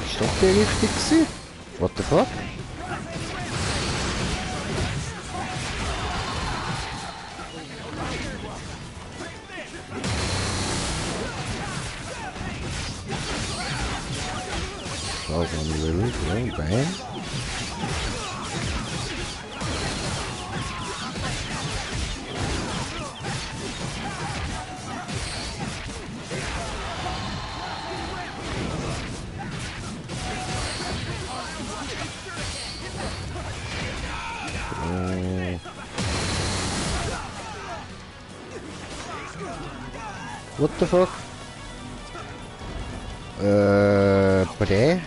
Ist doch der richtig gewesen? What the fuck? That was unlimited, yeah, bang. What the fuck? Bre?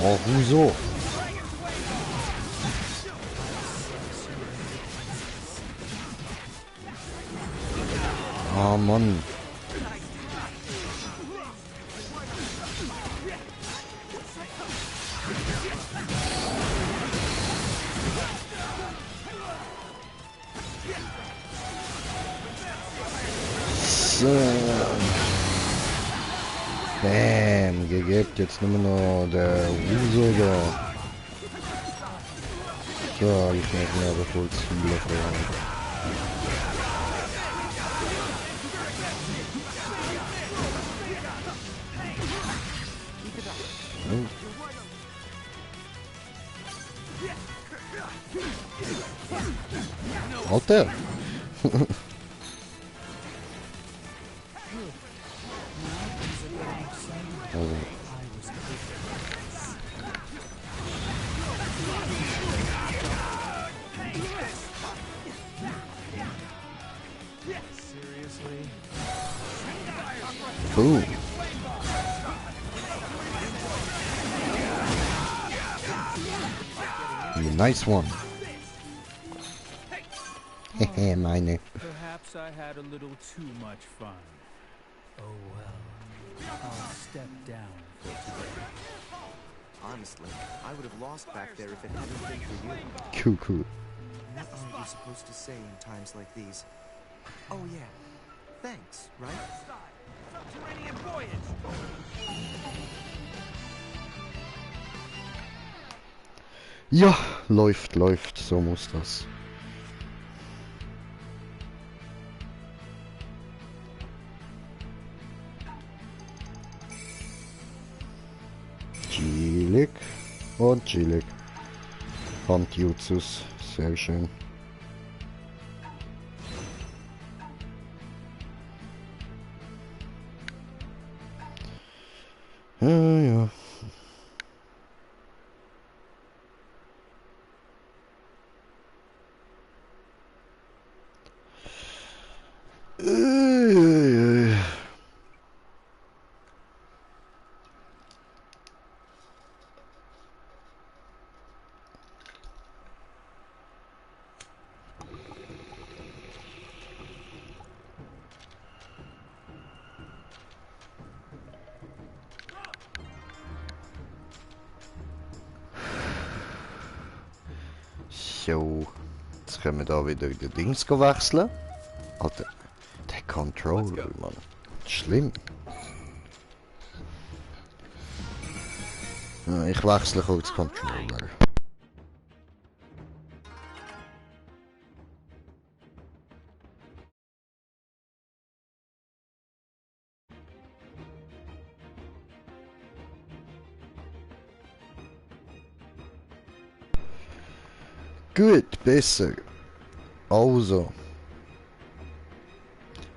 Oh, wieso? Oh Mann. So. Bam, gegeben. Jetzt nur noch der Uso da. So, ich merke mir aber voll zu viele Fragen. Alter! Also. Boom. Nice one. Hehe, meine. Perhaps I had a little too much fun. Oh well. I'll step down for today. Honestly, I would have lost back there if it hadn't been for you. Cool. What are you supposed to say in times like these? Oh yeah, thanks, right? Subterranean voyage! Ja, läuft, so muss das. Chillig und chillig. Handjutsus, sehr schön. Ja. So. Jetzt können wir da wieder die Dings wechseln. Alter, der Controller, Mann. Schlimm. Ja, ich wechsle kurz Controller. Gut, besser. Also.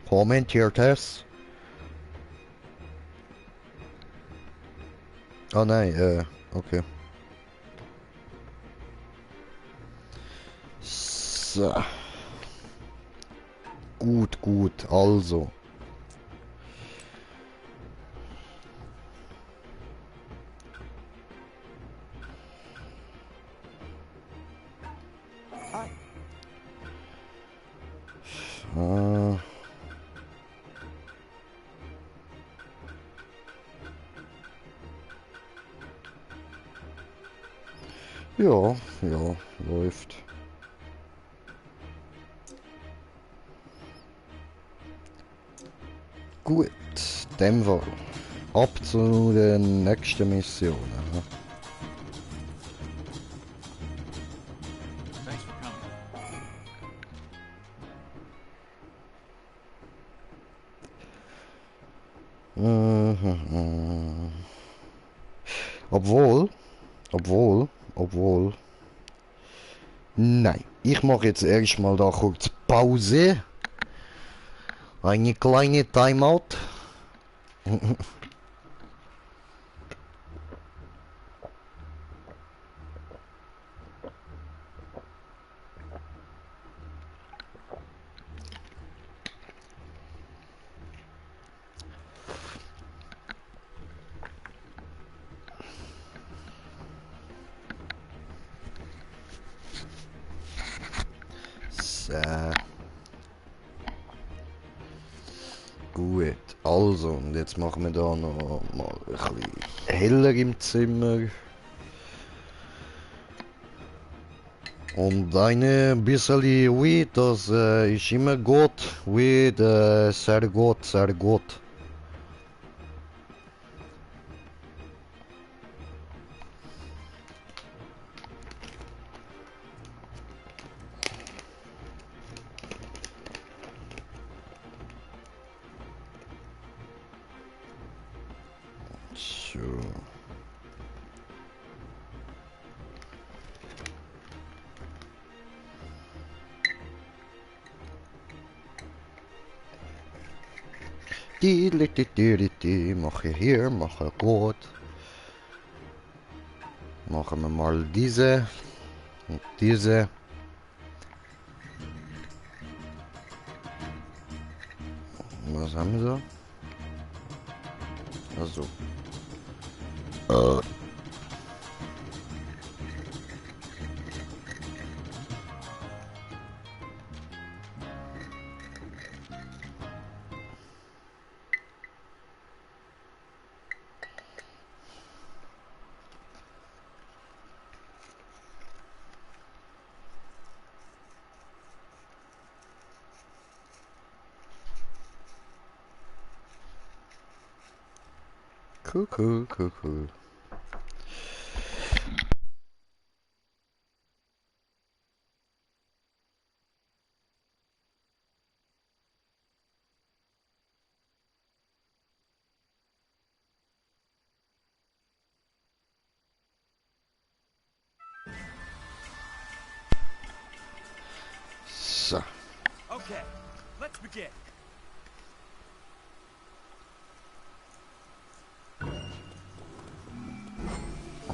Kommentiert es. Ah nein, okay. So. Gut, also. Äh. Ja, läuft. Gut, in dem Fall. Ab zu den nächsten Missionen. Thanks for coming. Obwohl. Nein, ich mache jetzt erstmal da kurz Pause. Eine kleine Timeout. So. Gut, also, und jetzt machen wir da noch mal ein bisschen heller im Zimmer. Und eine bisschen Weed, das ist immer gut. Weed, sehr gut, sehr gut. So. Mache hier, mache gut. Machen wir mal diese und diese. Was haben wir da? Also. Cool. So. Okay, let's begin.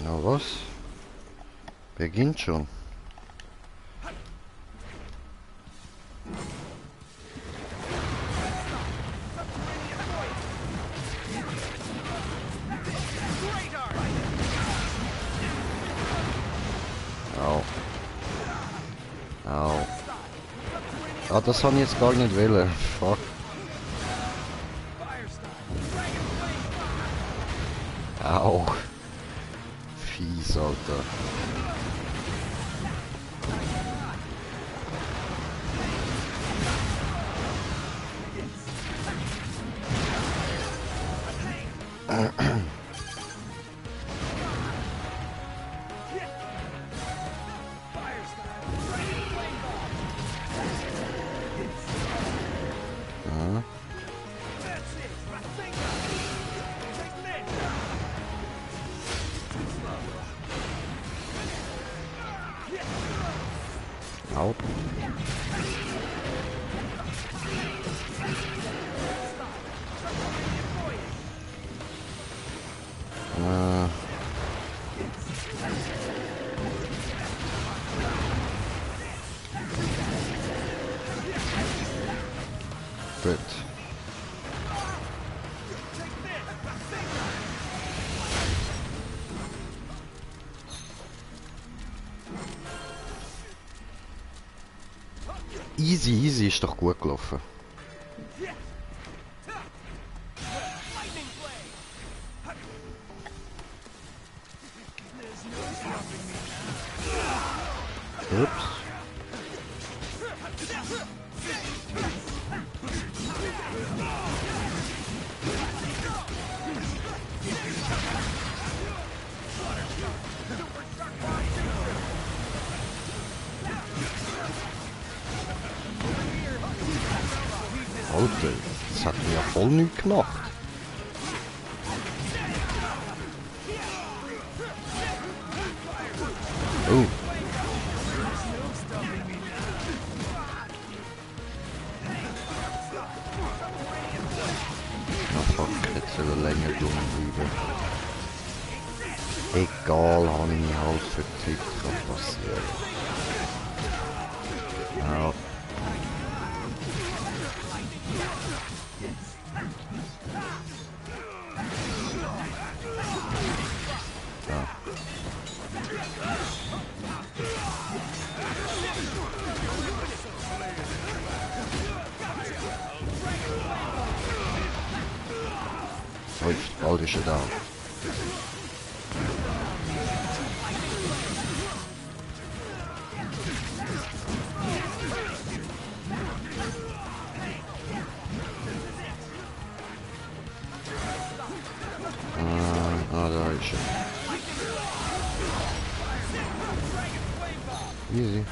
Na was? Beginnt schon. Au. Au. Ah, das habe ich jetzt gar nicht wollen. Fuck. Au. Fies, Alter. Au. Gut. Easy, easy ist doch gut gelaufen. Ups. Alter, das hat mir ja voll nichts gemacht. Oh. Na fuck, jetzt soll er länger bleiben. Egal, habe ich mich halt vertickt, kann passieren. Ja. Läuft, bald ist er da. Da ist er. Easy.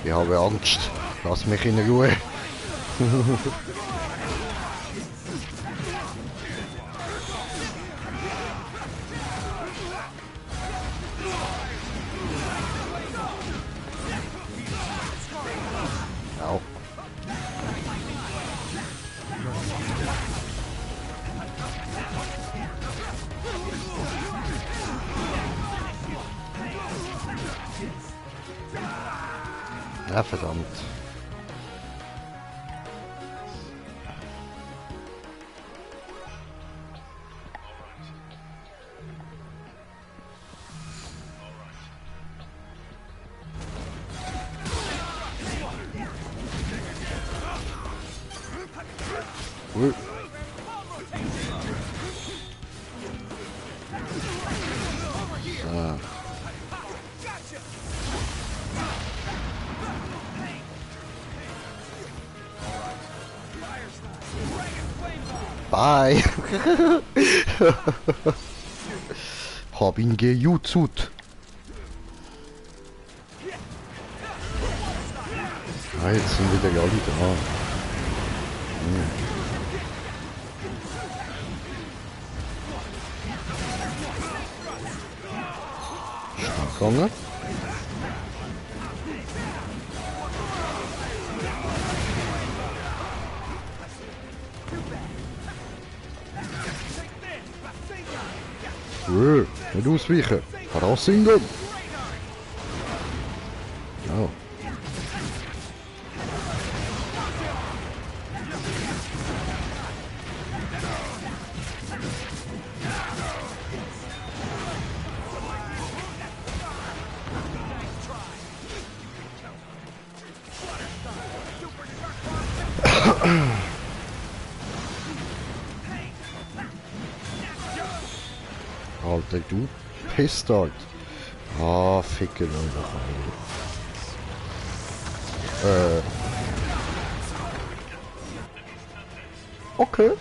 Ich habe Angst. Lass mich in Ruhe. Au. Ja, verdammt. Ah. Bye. Hab ihn gejutzt. Ah, jetzt sind wieder alle da. Stark gegangen. Nicht ausweichen. Harassingen. Oh. Alter, du Pistard. Ah, ficken einfach alle. Okay.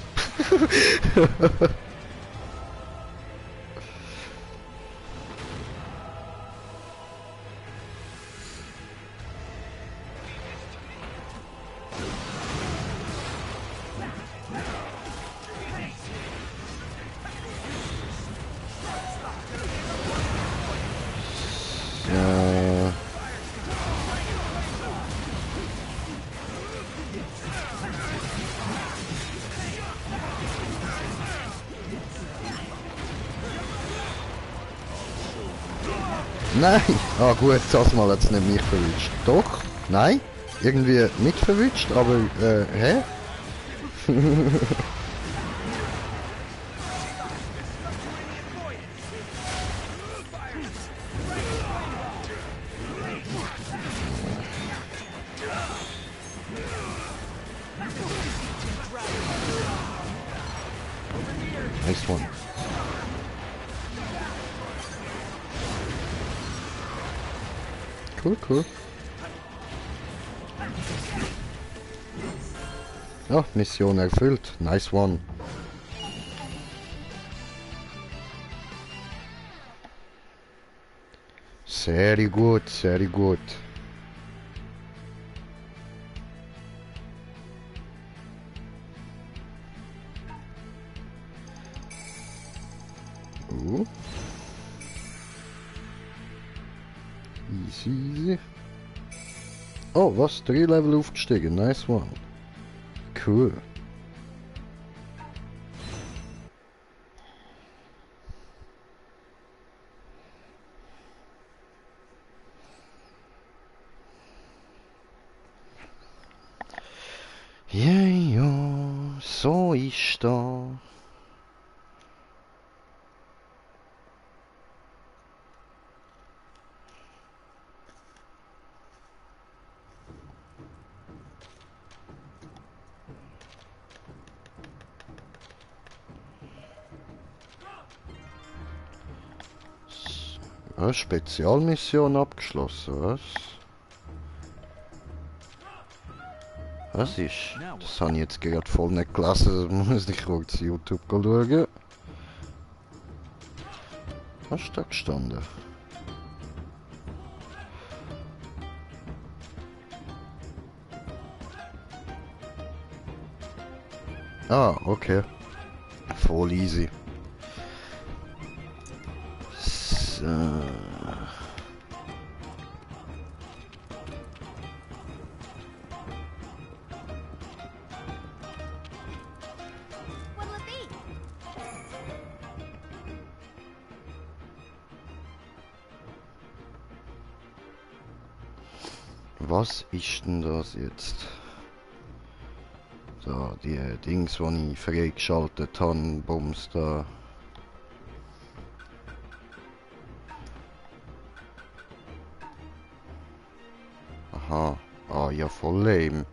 Nein! Ah gut, das Mal hat es nicht mich verwünscht. Doch? Nein? Irgendwie nicht verwünscht, aber hä? Nice one. Cool, cool. Ja, Mission erfüllt. Nice one. Sehr gut, sehr gut. Easy, easy. Oh, was? 3 Level aufgestiegen. Nice one. Cool. Ja, ja, so ist da. Spezialmission abgeschlossen, was? Was ist? Das habe ich jetzt gerade voll nicht gelesen, das muss ich kurz YouTube schauen. Was ist da gestanden? Ah, okay. Voll easy. So. What'll it be? Was ist denn das jetzt? Da, die Dings, die ich freigeschaltet habe, Bums da. Aha. Ah, ja, voll lame.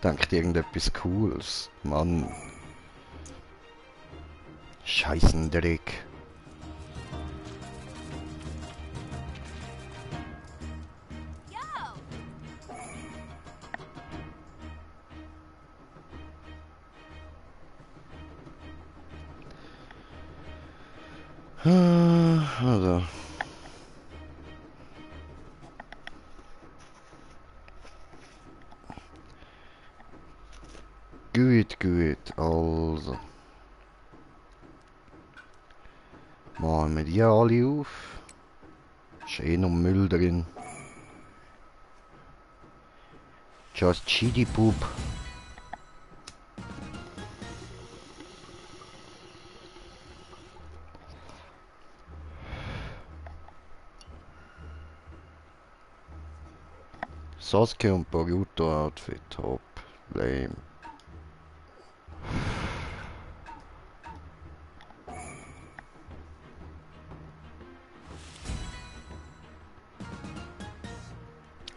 Denkt irgendetwas Cooles. Mann. Scheißendreck. Yo! Also. Gut, gut, also. Machen wir die alle auf. Schön und Müll drin. Just Chili Poop. Sasuke und Boruto Outfit, top. Lame.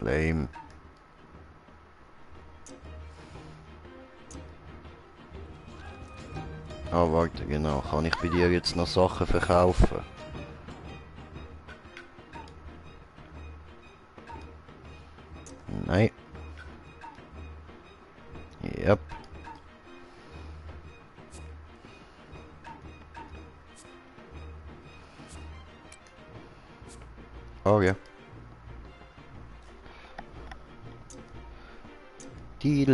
Lame. Ah, warte, genau. Kann ich bei dir jetzt noch Sachen verkaufen? Nein. Yep. Oh ja. Di.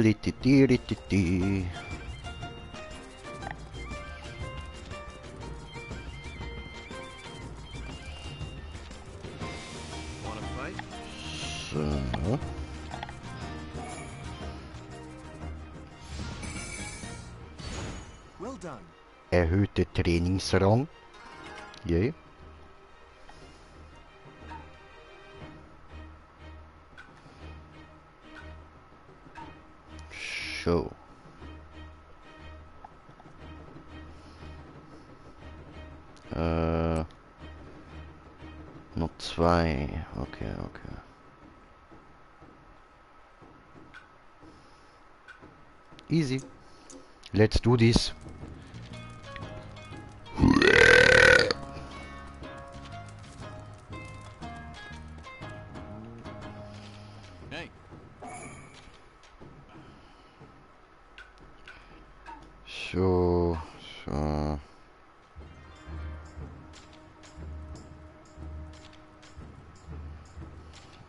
Wanna fight? So. Well done. Erhöhte Trainingsrang. Yay. So. Noch 2. Okay, okay. Easy. Let's do this. Hey, So, so.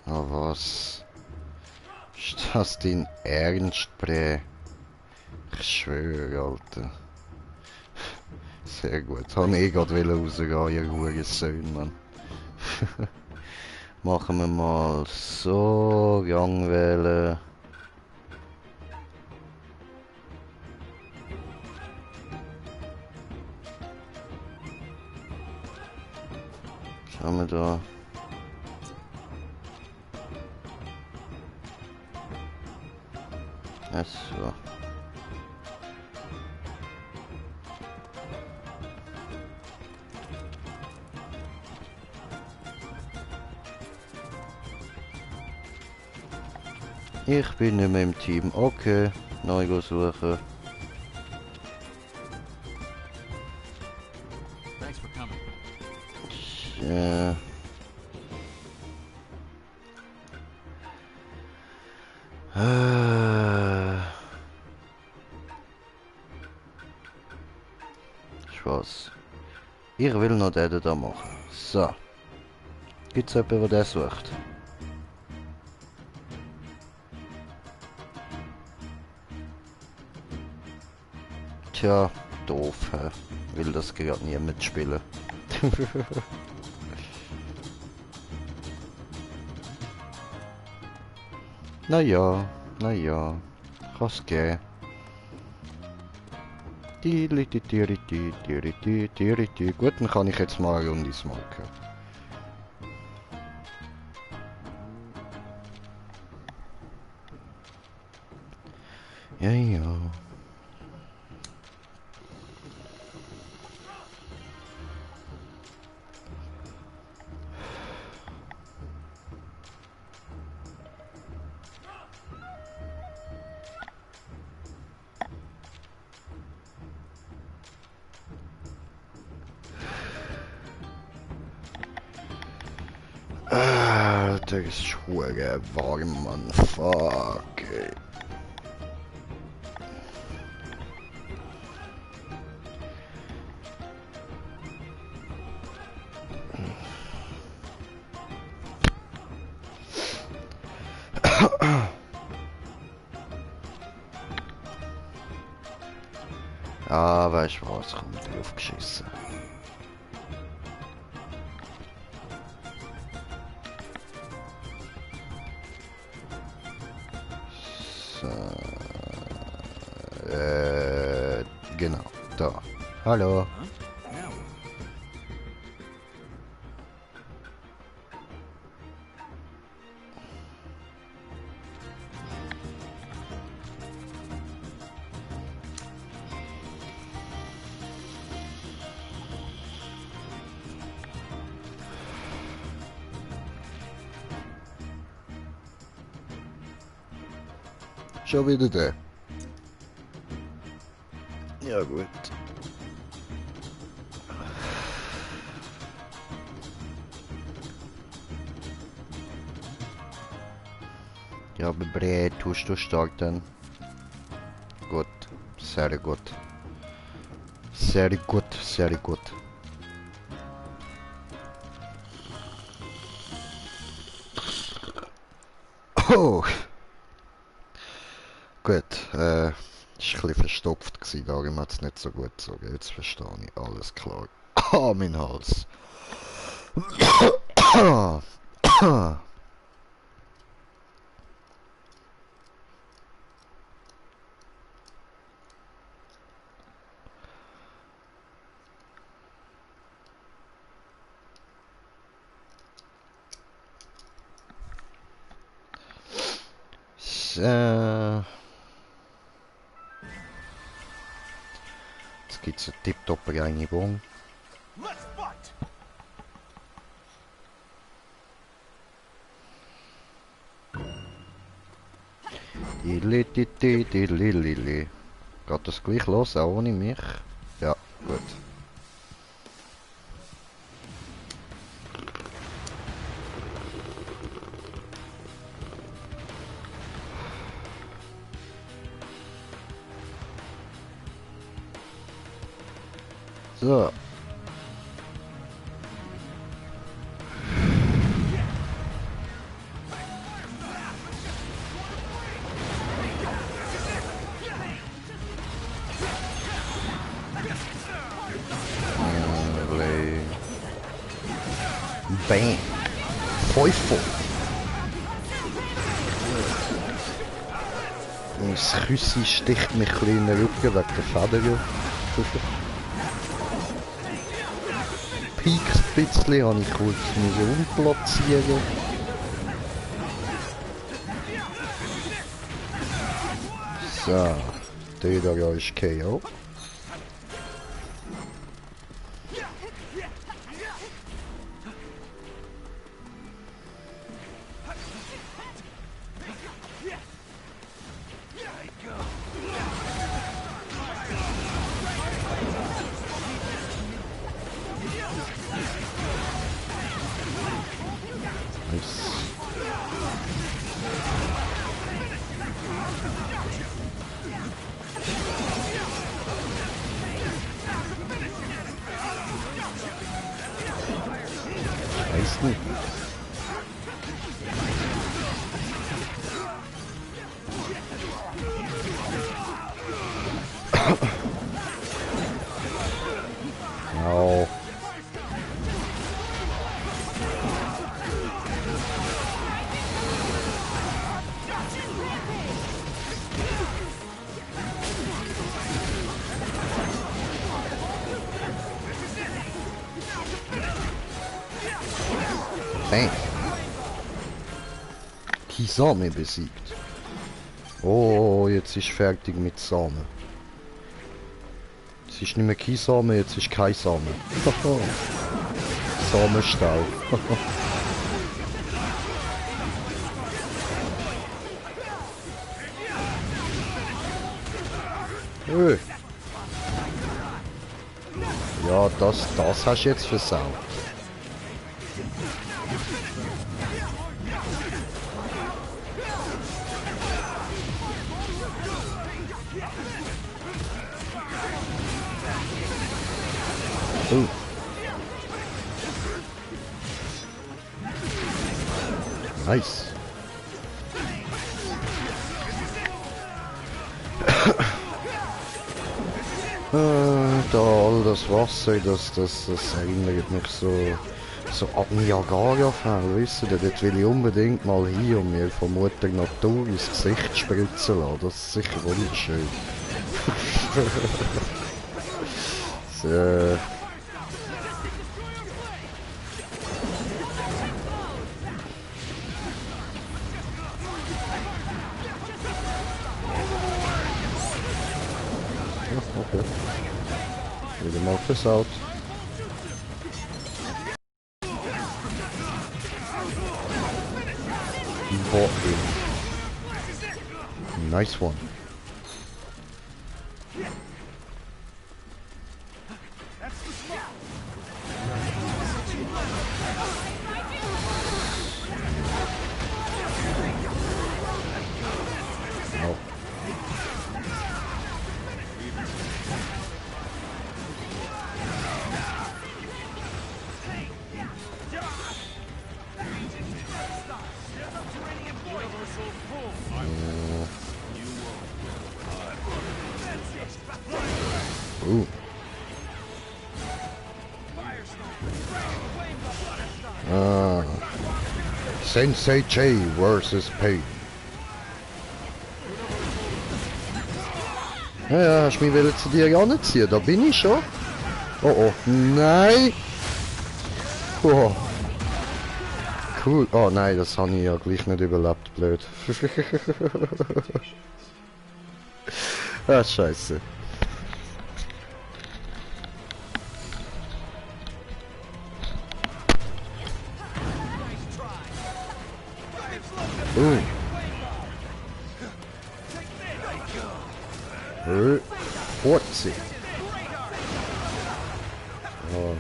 Oh, was? Ist das dein Ernst, Bre? Ich schwöre, Alter. Sehr gut. Habe ich gerade rausgehen, ihr Hurensohn, Mann. Machen wir mal so, Gang wählen. Was haben wir da? So. Ich bin nicht mehr im Team. Okay, neu suchen. thanks for coming. Äh. Spaß. Ich will noch den da machen. So. Gibt's jemanden, der sucht? Tja, doof, hä? Will das gerade nie mitspielen. Naja, naja. Kann's gehen. Gut, dann kann ich jetzt mal eine Runde smoken. Ja, ja. Alter, ist schwer warm, Mann. Fuck, ey. Ah, weißt du was? Kommt drauf geschissen. So. Genau. Da. Hallo. Huh? Now, Schon wieder da. Ja, gut. Ja, aber Bre, tust du starten? Gut. Sehr gut. Sehr gut, sehr gut. Oh! Gut, ist ein bisschen verstopft gewesen, darum hat es nicht so gut gezogen. Jetzt verstehe ich, alles klar. Ah, mein Hals. So. Jetzt gibt's eine tipptopp Reinigung. Dililililili. Geht das gleich los, auch ohne mich? Ja, gut. So. Bam. Teufel. Das Küssi sticht mich ein bisschen in den Rücken wegen der Feder. Pieks ein bisschen, habe ich kurz umplatzieren. So, der da ist KO. Weiß nicht. Au. Bang. Kisame besiegt. Oh, jetzt ist fertig mit Samen. Es ist nicht mehr Kisame, jetzt ist kein Samen. Samenstau. Ja, das hast du jetzt versaut. Nice. Da all das Wasser, das erinnert mich so an Niagara-Fälle, wisst ihr, dort will ich unbedingt mal hin und mir von Mutter Natur ins Gesicht spritzen lassen, das ist sicher wunderschön. So. Okay. Wieder mal versaut. Body. Nice one. Sensei J versus Pain. Ja, hast du mich zu dir anziehen? Da bin ich schon. Oh oh, nein! Oh. Cool. Oh nein, das habe ich ja gleich nicht überlebt, blöd. Ah, scheiße. Oh. Furzi. Oh.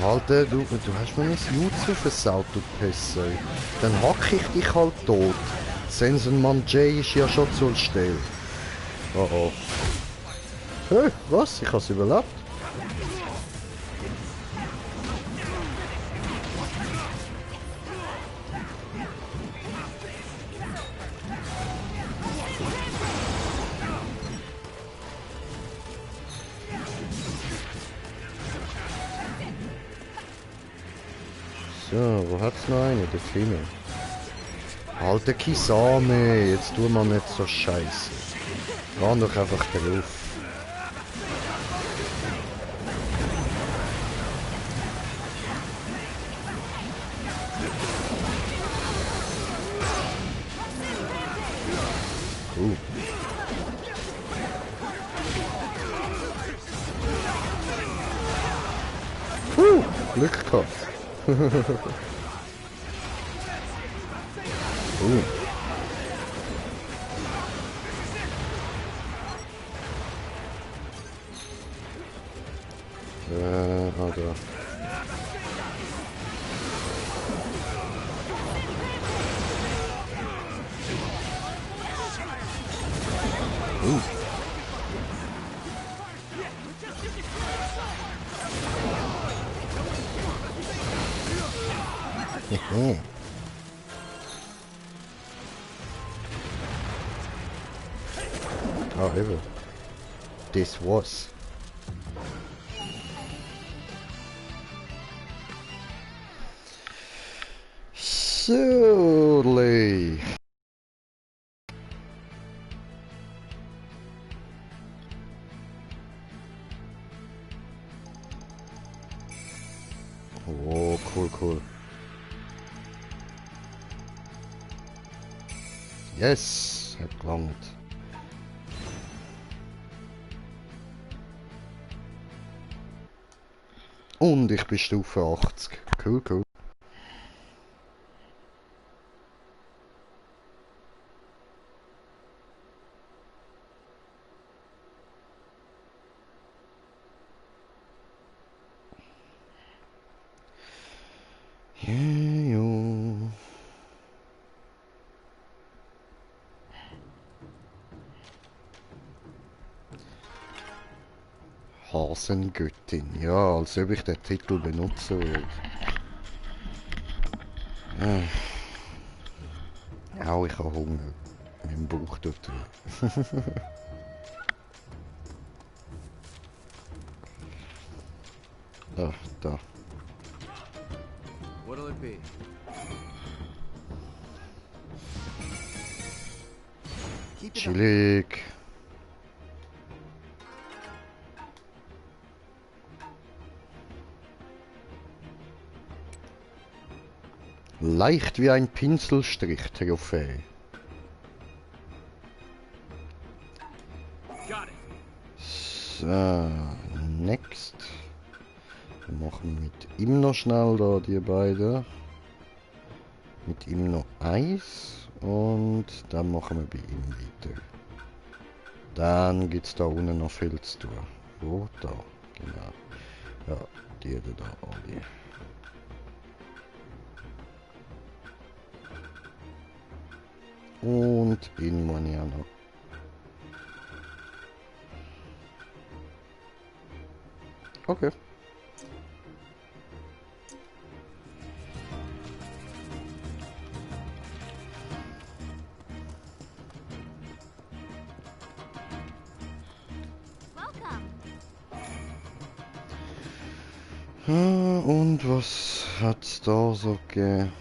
Alter, du hast mir mein Jutsu versaut, du Pisser. Dann hack ich dich halt tot. Sensenmann J ist ja schon zur Stelle. Oh oh. Hey, was? Ich hab's überlebt. So, wo hat's noch einen? Da hinten. Alter Kisame, jetzt tu mal nicht so scheiße. Geh doch einfach drauf. Glück gehabt. Da. Oh, even. This was. Surely. Oh, cool. Yes, hat gelangt. Und ich bin Stufe 80. Cool. Jo. Hasengöttin. Ja, als ob ich den Titel benutzen würde. Auch ich habe Hunger. Mein Bauch tut weh. Ah, da. What'll it be? Keep it up. Chillig. Leicht wie ein Pinselstrich, Trophäe. Got it. So, next. Wir machen mit ihm noch schnell da die beiden. Mit ihm noch eins. Und dann machen wir bei ihm weiter. Dann gibt es da unten noch viel zu tun. Wo? Da. Genau. Ja, die da alle. Und ihn muss ich auch noch. Okay. Und was hat's da so gegeben?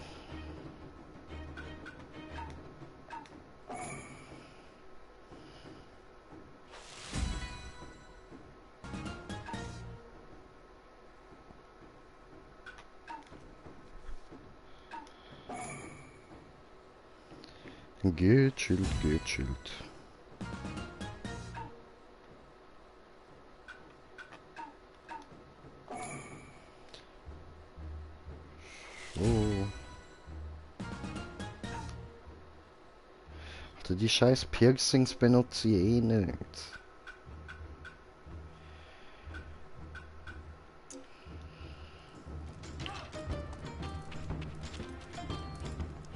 Gechillt. Alter, die scheiß Piercings benutze ich eh nicht.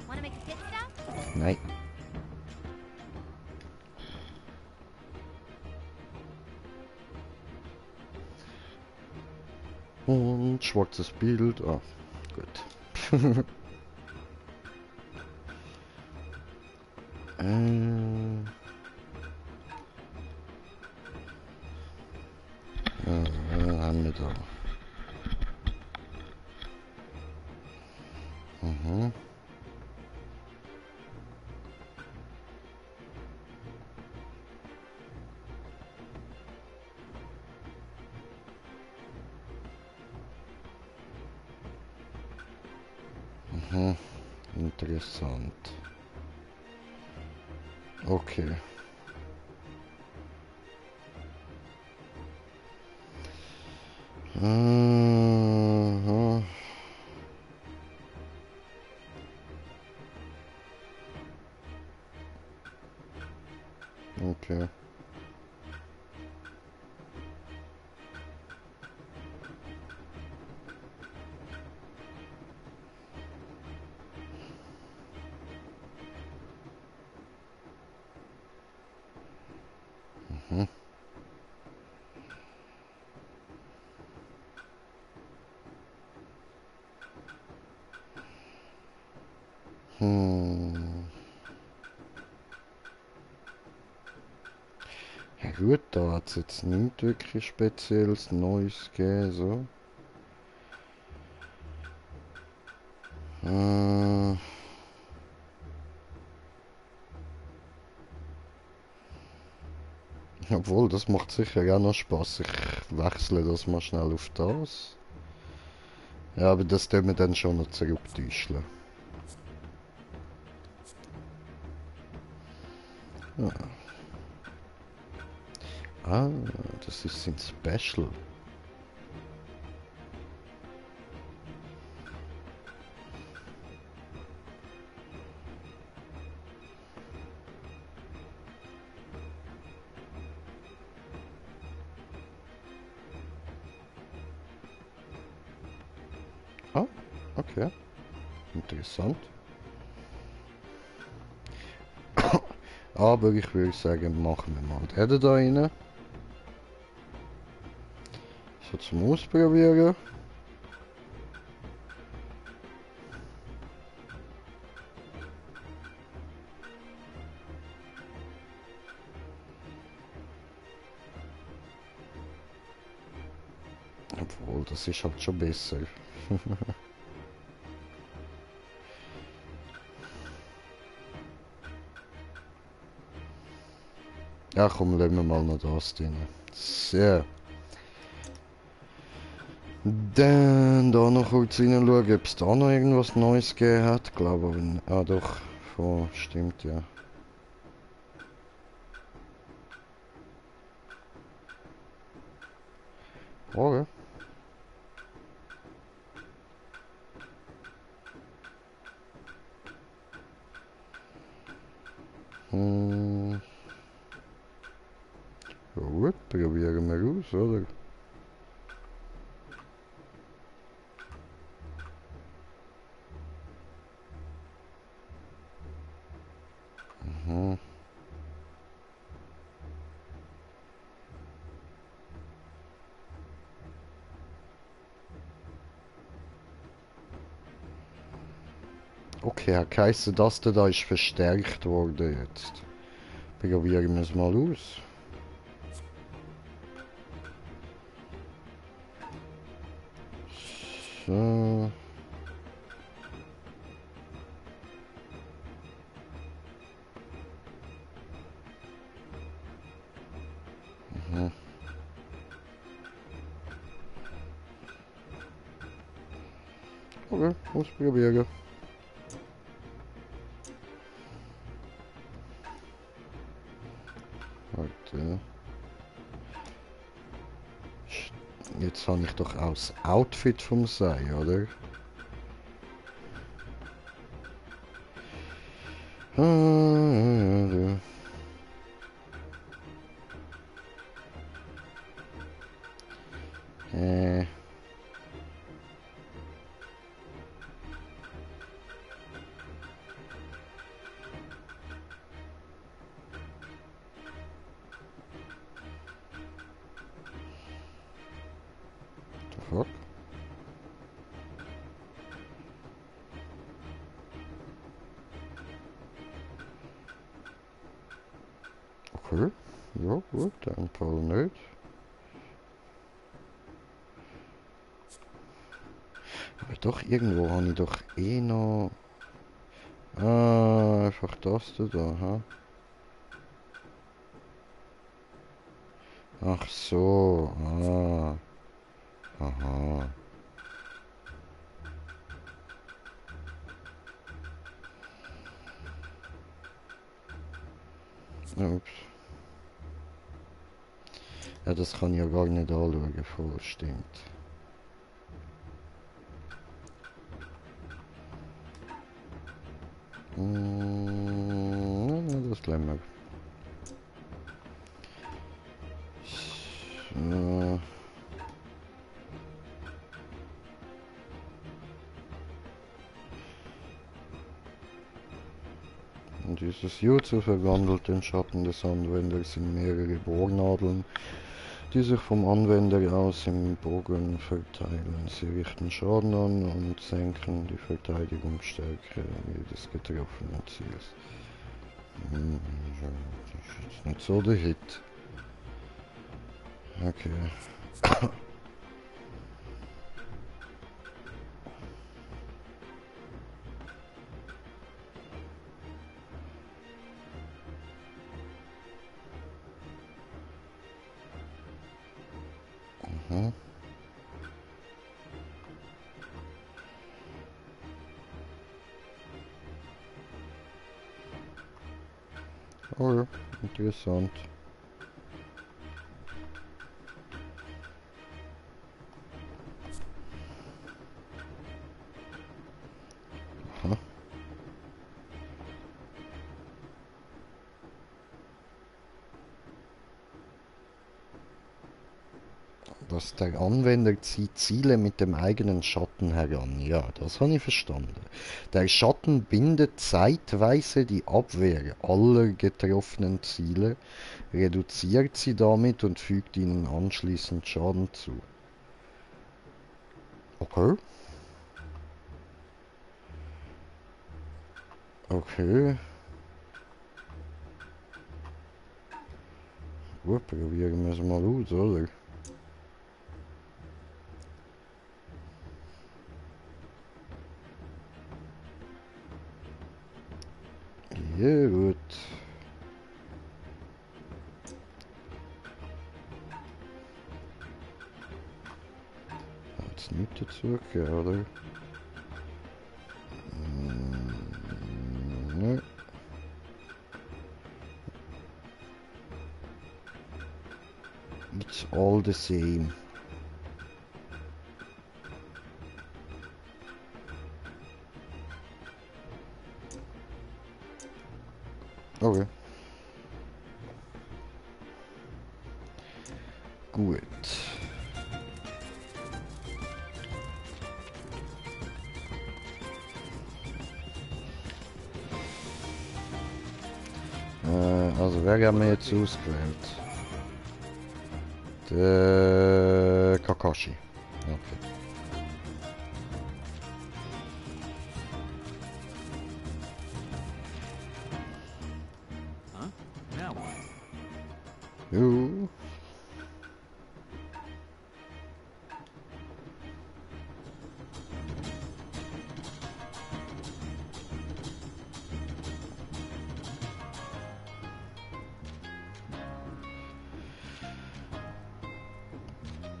Wanna make a pit stop? Nein. Und schwarzes Bild. Ah, gut. Haben wir da. Mhm. Mhm. Interessant. Okay. Mhm. Okay. Mhm. Hm. Ja gut, da hat es jetzt nicht wirklich spezielles Neues gegeben, so. Äh, Obwohl, das macht sicher auch noch Spaß. Ich wechsle das mal schnell auf das. Ja, aber das tun wir dann schon noch zurücktäuschen. Ja. Ah, das ist sein Special. Ah, okay. Interessant. Aber ich würde sagen, machen wir mal den da rein. So zum Ausprobieren. Obwohl, das ist halt schon besser. Ja, komm, lassen wir mal noch das drin. So. Dann da noch kurz reinschauen, ob es da noch irgendwas Neues gegeben hat. Glaube aber nicht. Ah doch, oh, stimmt ja. Okay. Hm. Ja, gut, probieren wir aus, oder? Mhm. Okay, Herr Kaiser, das da ist verstärkt worden jetzt. Probieren wir es mal aus. So. Mhm. Okay, ausprobieren. Warte. Jetzt habe ich doch auch das Outfit vom Sei, oder? fuck? Okay, ja gut, dann Fall nicht. Aber doch, irgendwo habe ich doch eh noch... Ah, einfach das da, ha? Ach so, ah, aha. Ups. Ja, das kann ich ja gar nicht anschauen, voll stimmt. Nein, das lassen wir. So. Und dieses Jutsu verwandelt den Schatten des Anwenders in mehrere Bohrnadeln, die sich vom Anwender aus im Bogen verteilen. Sie richten Schaden an und senken die Verteidigungsstärke jedes getroffenen Ziels. Das ist nicht so der Hit. Okay. Mhm. Oh ja, interessant. Aha. Dass der Anwender zieht Ziele mit dem eigenen Schatten heran. Ja, das habe ich verstanden. Der Schatten bindet zeitweise die Abwehr aller getroffenen Ziele, reduziert sie damit und fügt ihnen anschließend Schaden zu. Okay. Okay. Gut, probieren wir es mal aus, oder? Ja, gut. Hat's nicht dazu gegeben, oder? Ne. It's all the same. Okay. Gut. Also wer haben wir jetzt ausgewählt? Der Kakashi. Okay. Huh? Now what? Jo.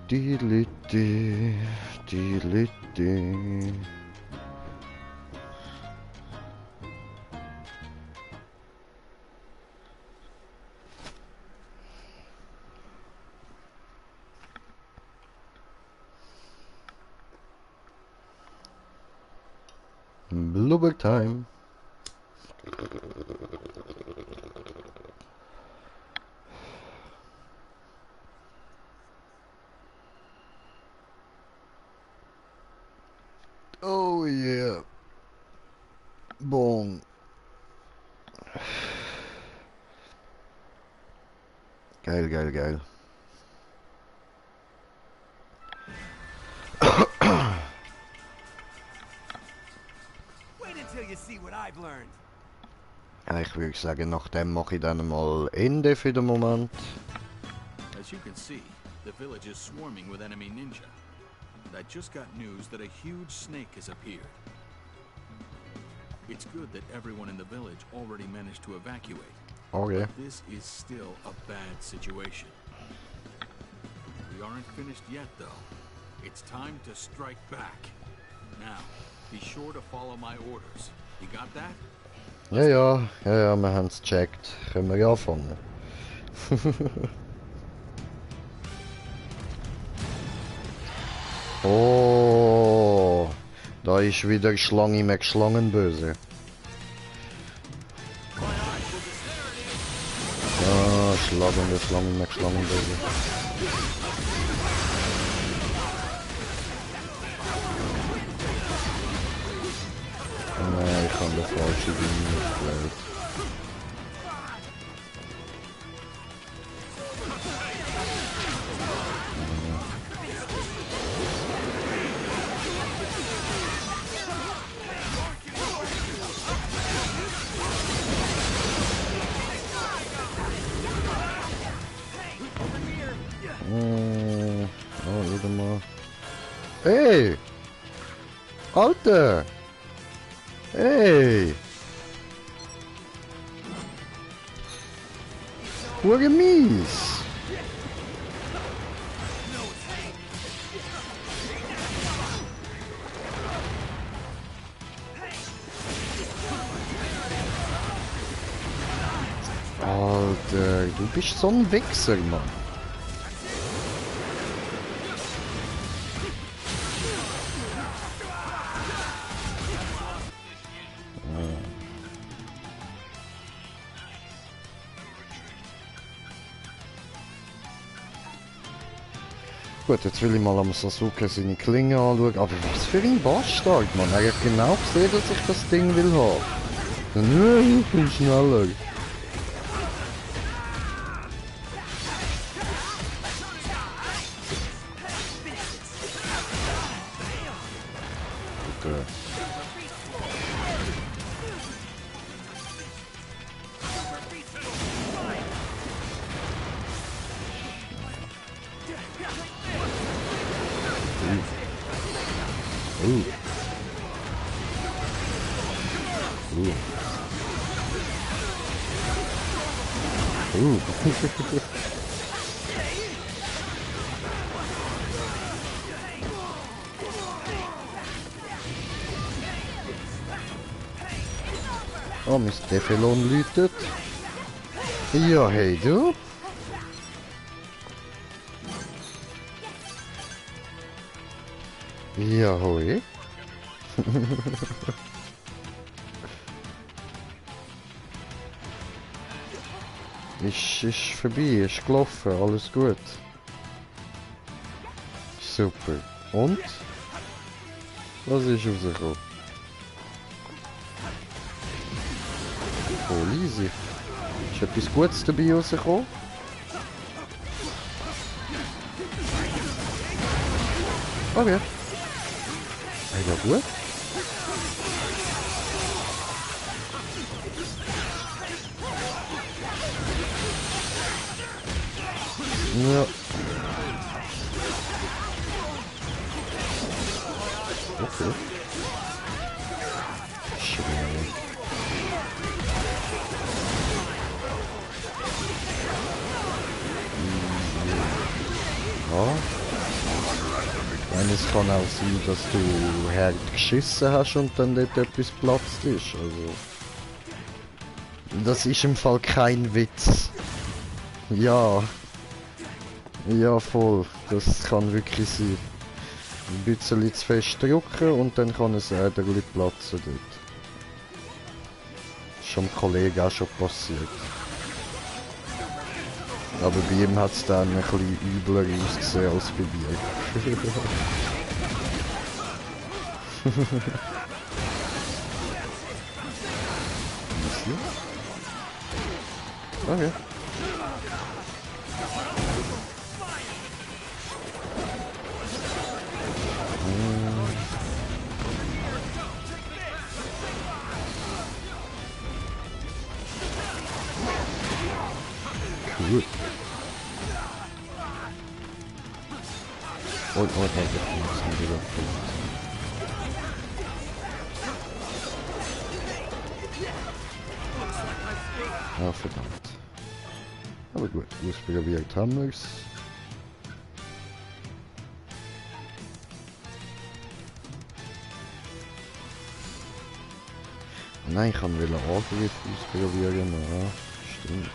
Die Litte. Blubber time. Oh yeah. Bom. Geil, geil, geil. until you see what I've learned. Ich würde sagen, nach dem mache ich dann mal Ende für den Moment. As you can see, the village is swarming with enemy ninja. And I just got news that a huge snake has appeared. It's good that everyone in the village already managed to evacuate. Okay. But this is still a bad situation. We aren't finished yet, though. It's time to strike back. Now, be sure to follow my orders. You got that? Ja, wir haben es gecheckt. Können wir ja anfangen. Oh, da ist wieder Schlange mit Schlangenböse. Ah, schlagende Schlange mit Schlangenböse. Nein, ich habe den falschen Ding gewählt. Oh, wieder mal. Hey! Alter! Hey! Hure mies! Alter, du bist so ein Wichser, Mann. Gut, jetzt will ich mal am Sasuke seine Klinge anschauen. Aber was für ein Bastard, Mann. Er hat genau gesehen, dass ich das Ding will haben. Nein, ich bin schneller. Okay. Oh, mein Steffelon läutet. Ja, hey du. Ja, hoi. Ist vorbei, ist gelaufen, alles gut. Super. Und? Was ist rausgekommen? Oh, easy. Ist etwas Gutes dabei rausgekommen? Okay. Ja, gut. Ja. Okay. Schön. Ja. Ich meine, es kann auch sein, dass du hart geschissen hast und dann dort etwas platzt ist. Also. Das ist im Fall kein Witz. Ja. Ja, voll. Das kann wirklich sein. Ein bisschen zu fest drücken und dann kann es Äderli platzen dort. Das ist schon dem Kollegen auch schon passiert. Aber bei ihm hat es dann ein bisschen übler ausgesehen als bei mir. Okay. Gut. Und ich bin wieder ah, verdammt. Aber gut, ausprobiert haben wir es. Nein, ich kann Angriff ausprobieren. Ja, stimmt.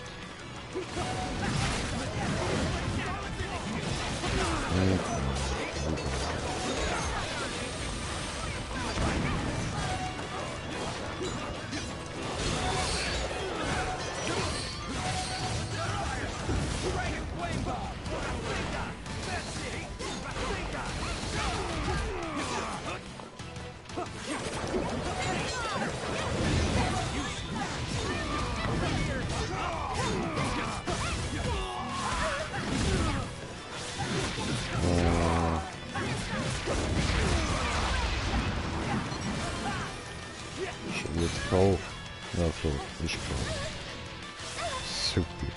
Jetzt klar. Ja, klar, ist klar. Super.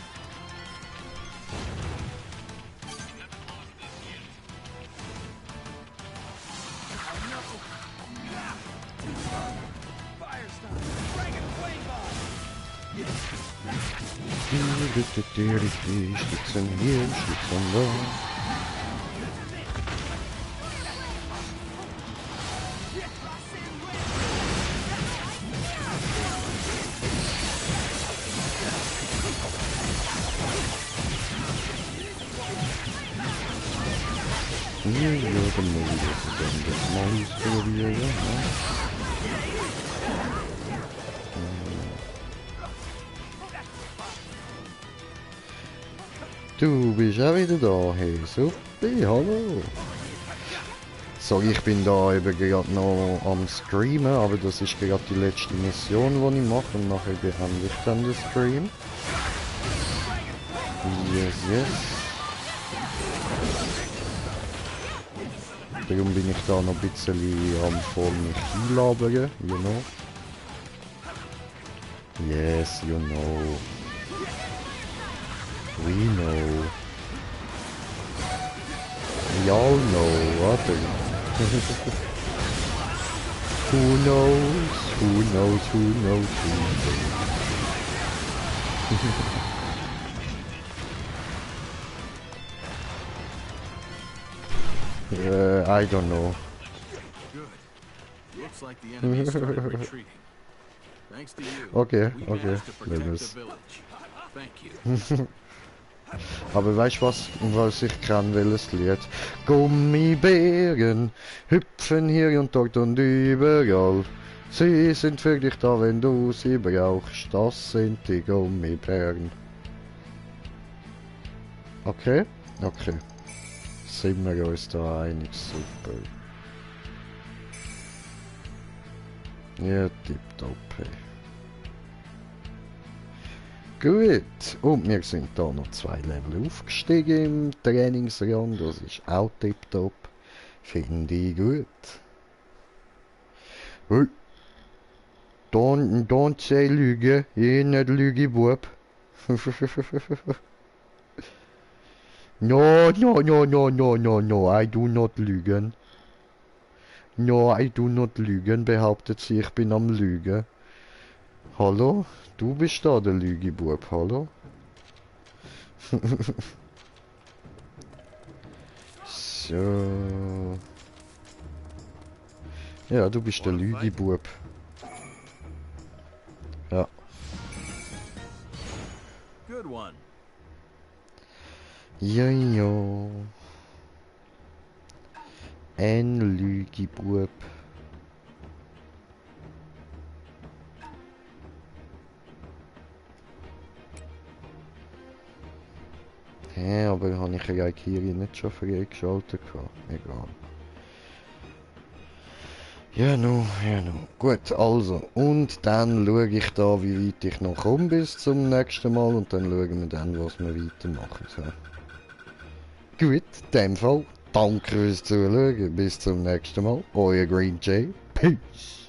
Stützen hier, Stützen da. Ja, dann muss ich das mal ausprobieren, ja. Du bist auch wieder da, hey, super, hallo. Sorry, ich bin da eben gerade noch am Streamen, aber das ist gerade die letzte Mission, die ich mache und nachher beende ich dann den Stream. Yes, yes. Darum bin ich da noch ein bisschen am vor mich einlabern, you know. Yes, you know. We know. We all know, warte. Who knows, who knows, who knows, who knows. I don't know. Good. Looks like the enemy started retreating. Thanks to you. Okay, we okay. managed to protect Lös. the village. Thank you. Aber weißt du was ich kann, welches Lied? Gummibären hüpfen hier und dort und überall. Sie sind für dich da, wenn du sie brauchst. Das sind die Gummibären. Okay, okay. Sind wir uns da einig, super. Ja, tipptopp. Hey. Gut, und wir sind da noch 2 Level aufgestiegen im Trainingsrang, das ist auch tipptopp. Finde ich gut. Hey. Don't say Lüge, ich nicht Lüge, Bub. No, no, no, no, no, no, no, I do not lügen. No, I do not lügen, behauptet sie, ich bin am Lügen. Hallo? Du bist da der Lügibub, hallo? So. Ja, du bist der Lügibub. Ja. Good one. Ja, ja. Ein Lügibub. Hä, aber habe ich ja Kiri nicht schon freigeschaltet? Egal. Ja, no. Gut, also. Und dann schaue ich da, wie weit ich noch komme bis zum nächsten Mal. Und dann schauen wir dann, was wir weitermachen. So. Gut, in dem Fall. Danke fürs Zuschauen. Bis zum nächsten Mal. Euer Green Jay. Peace.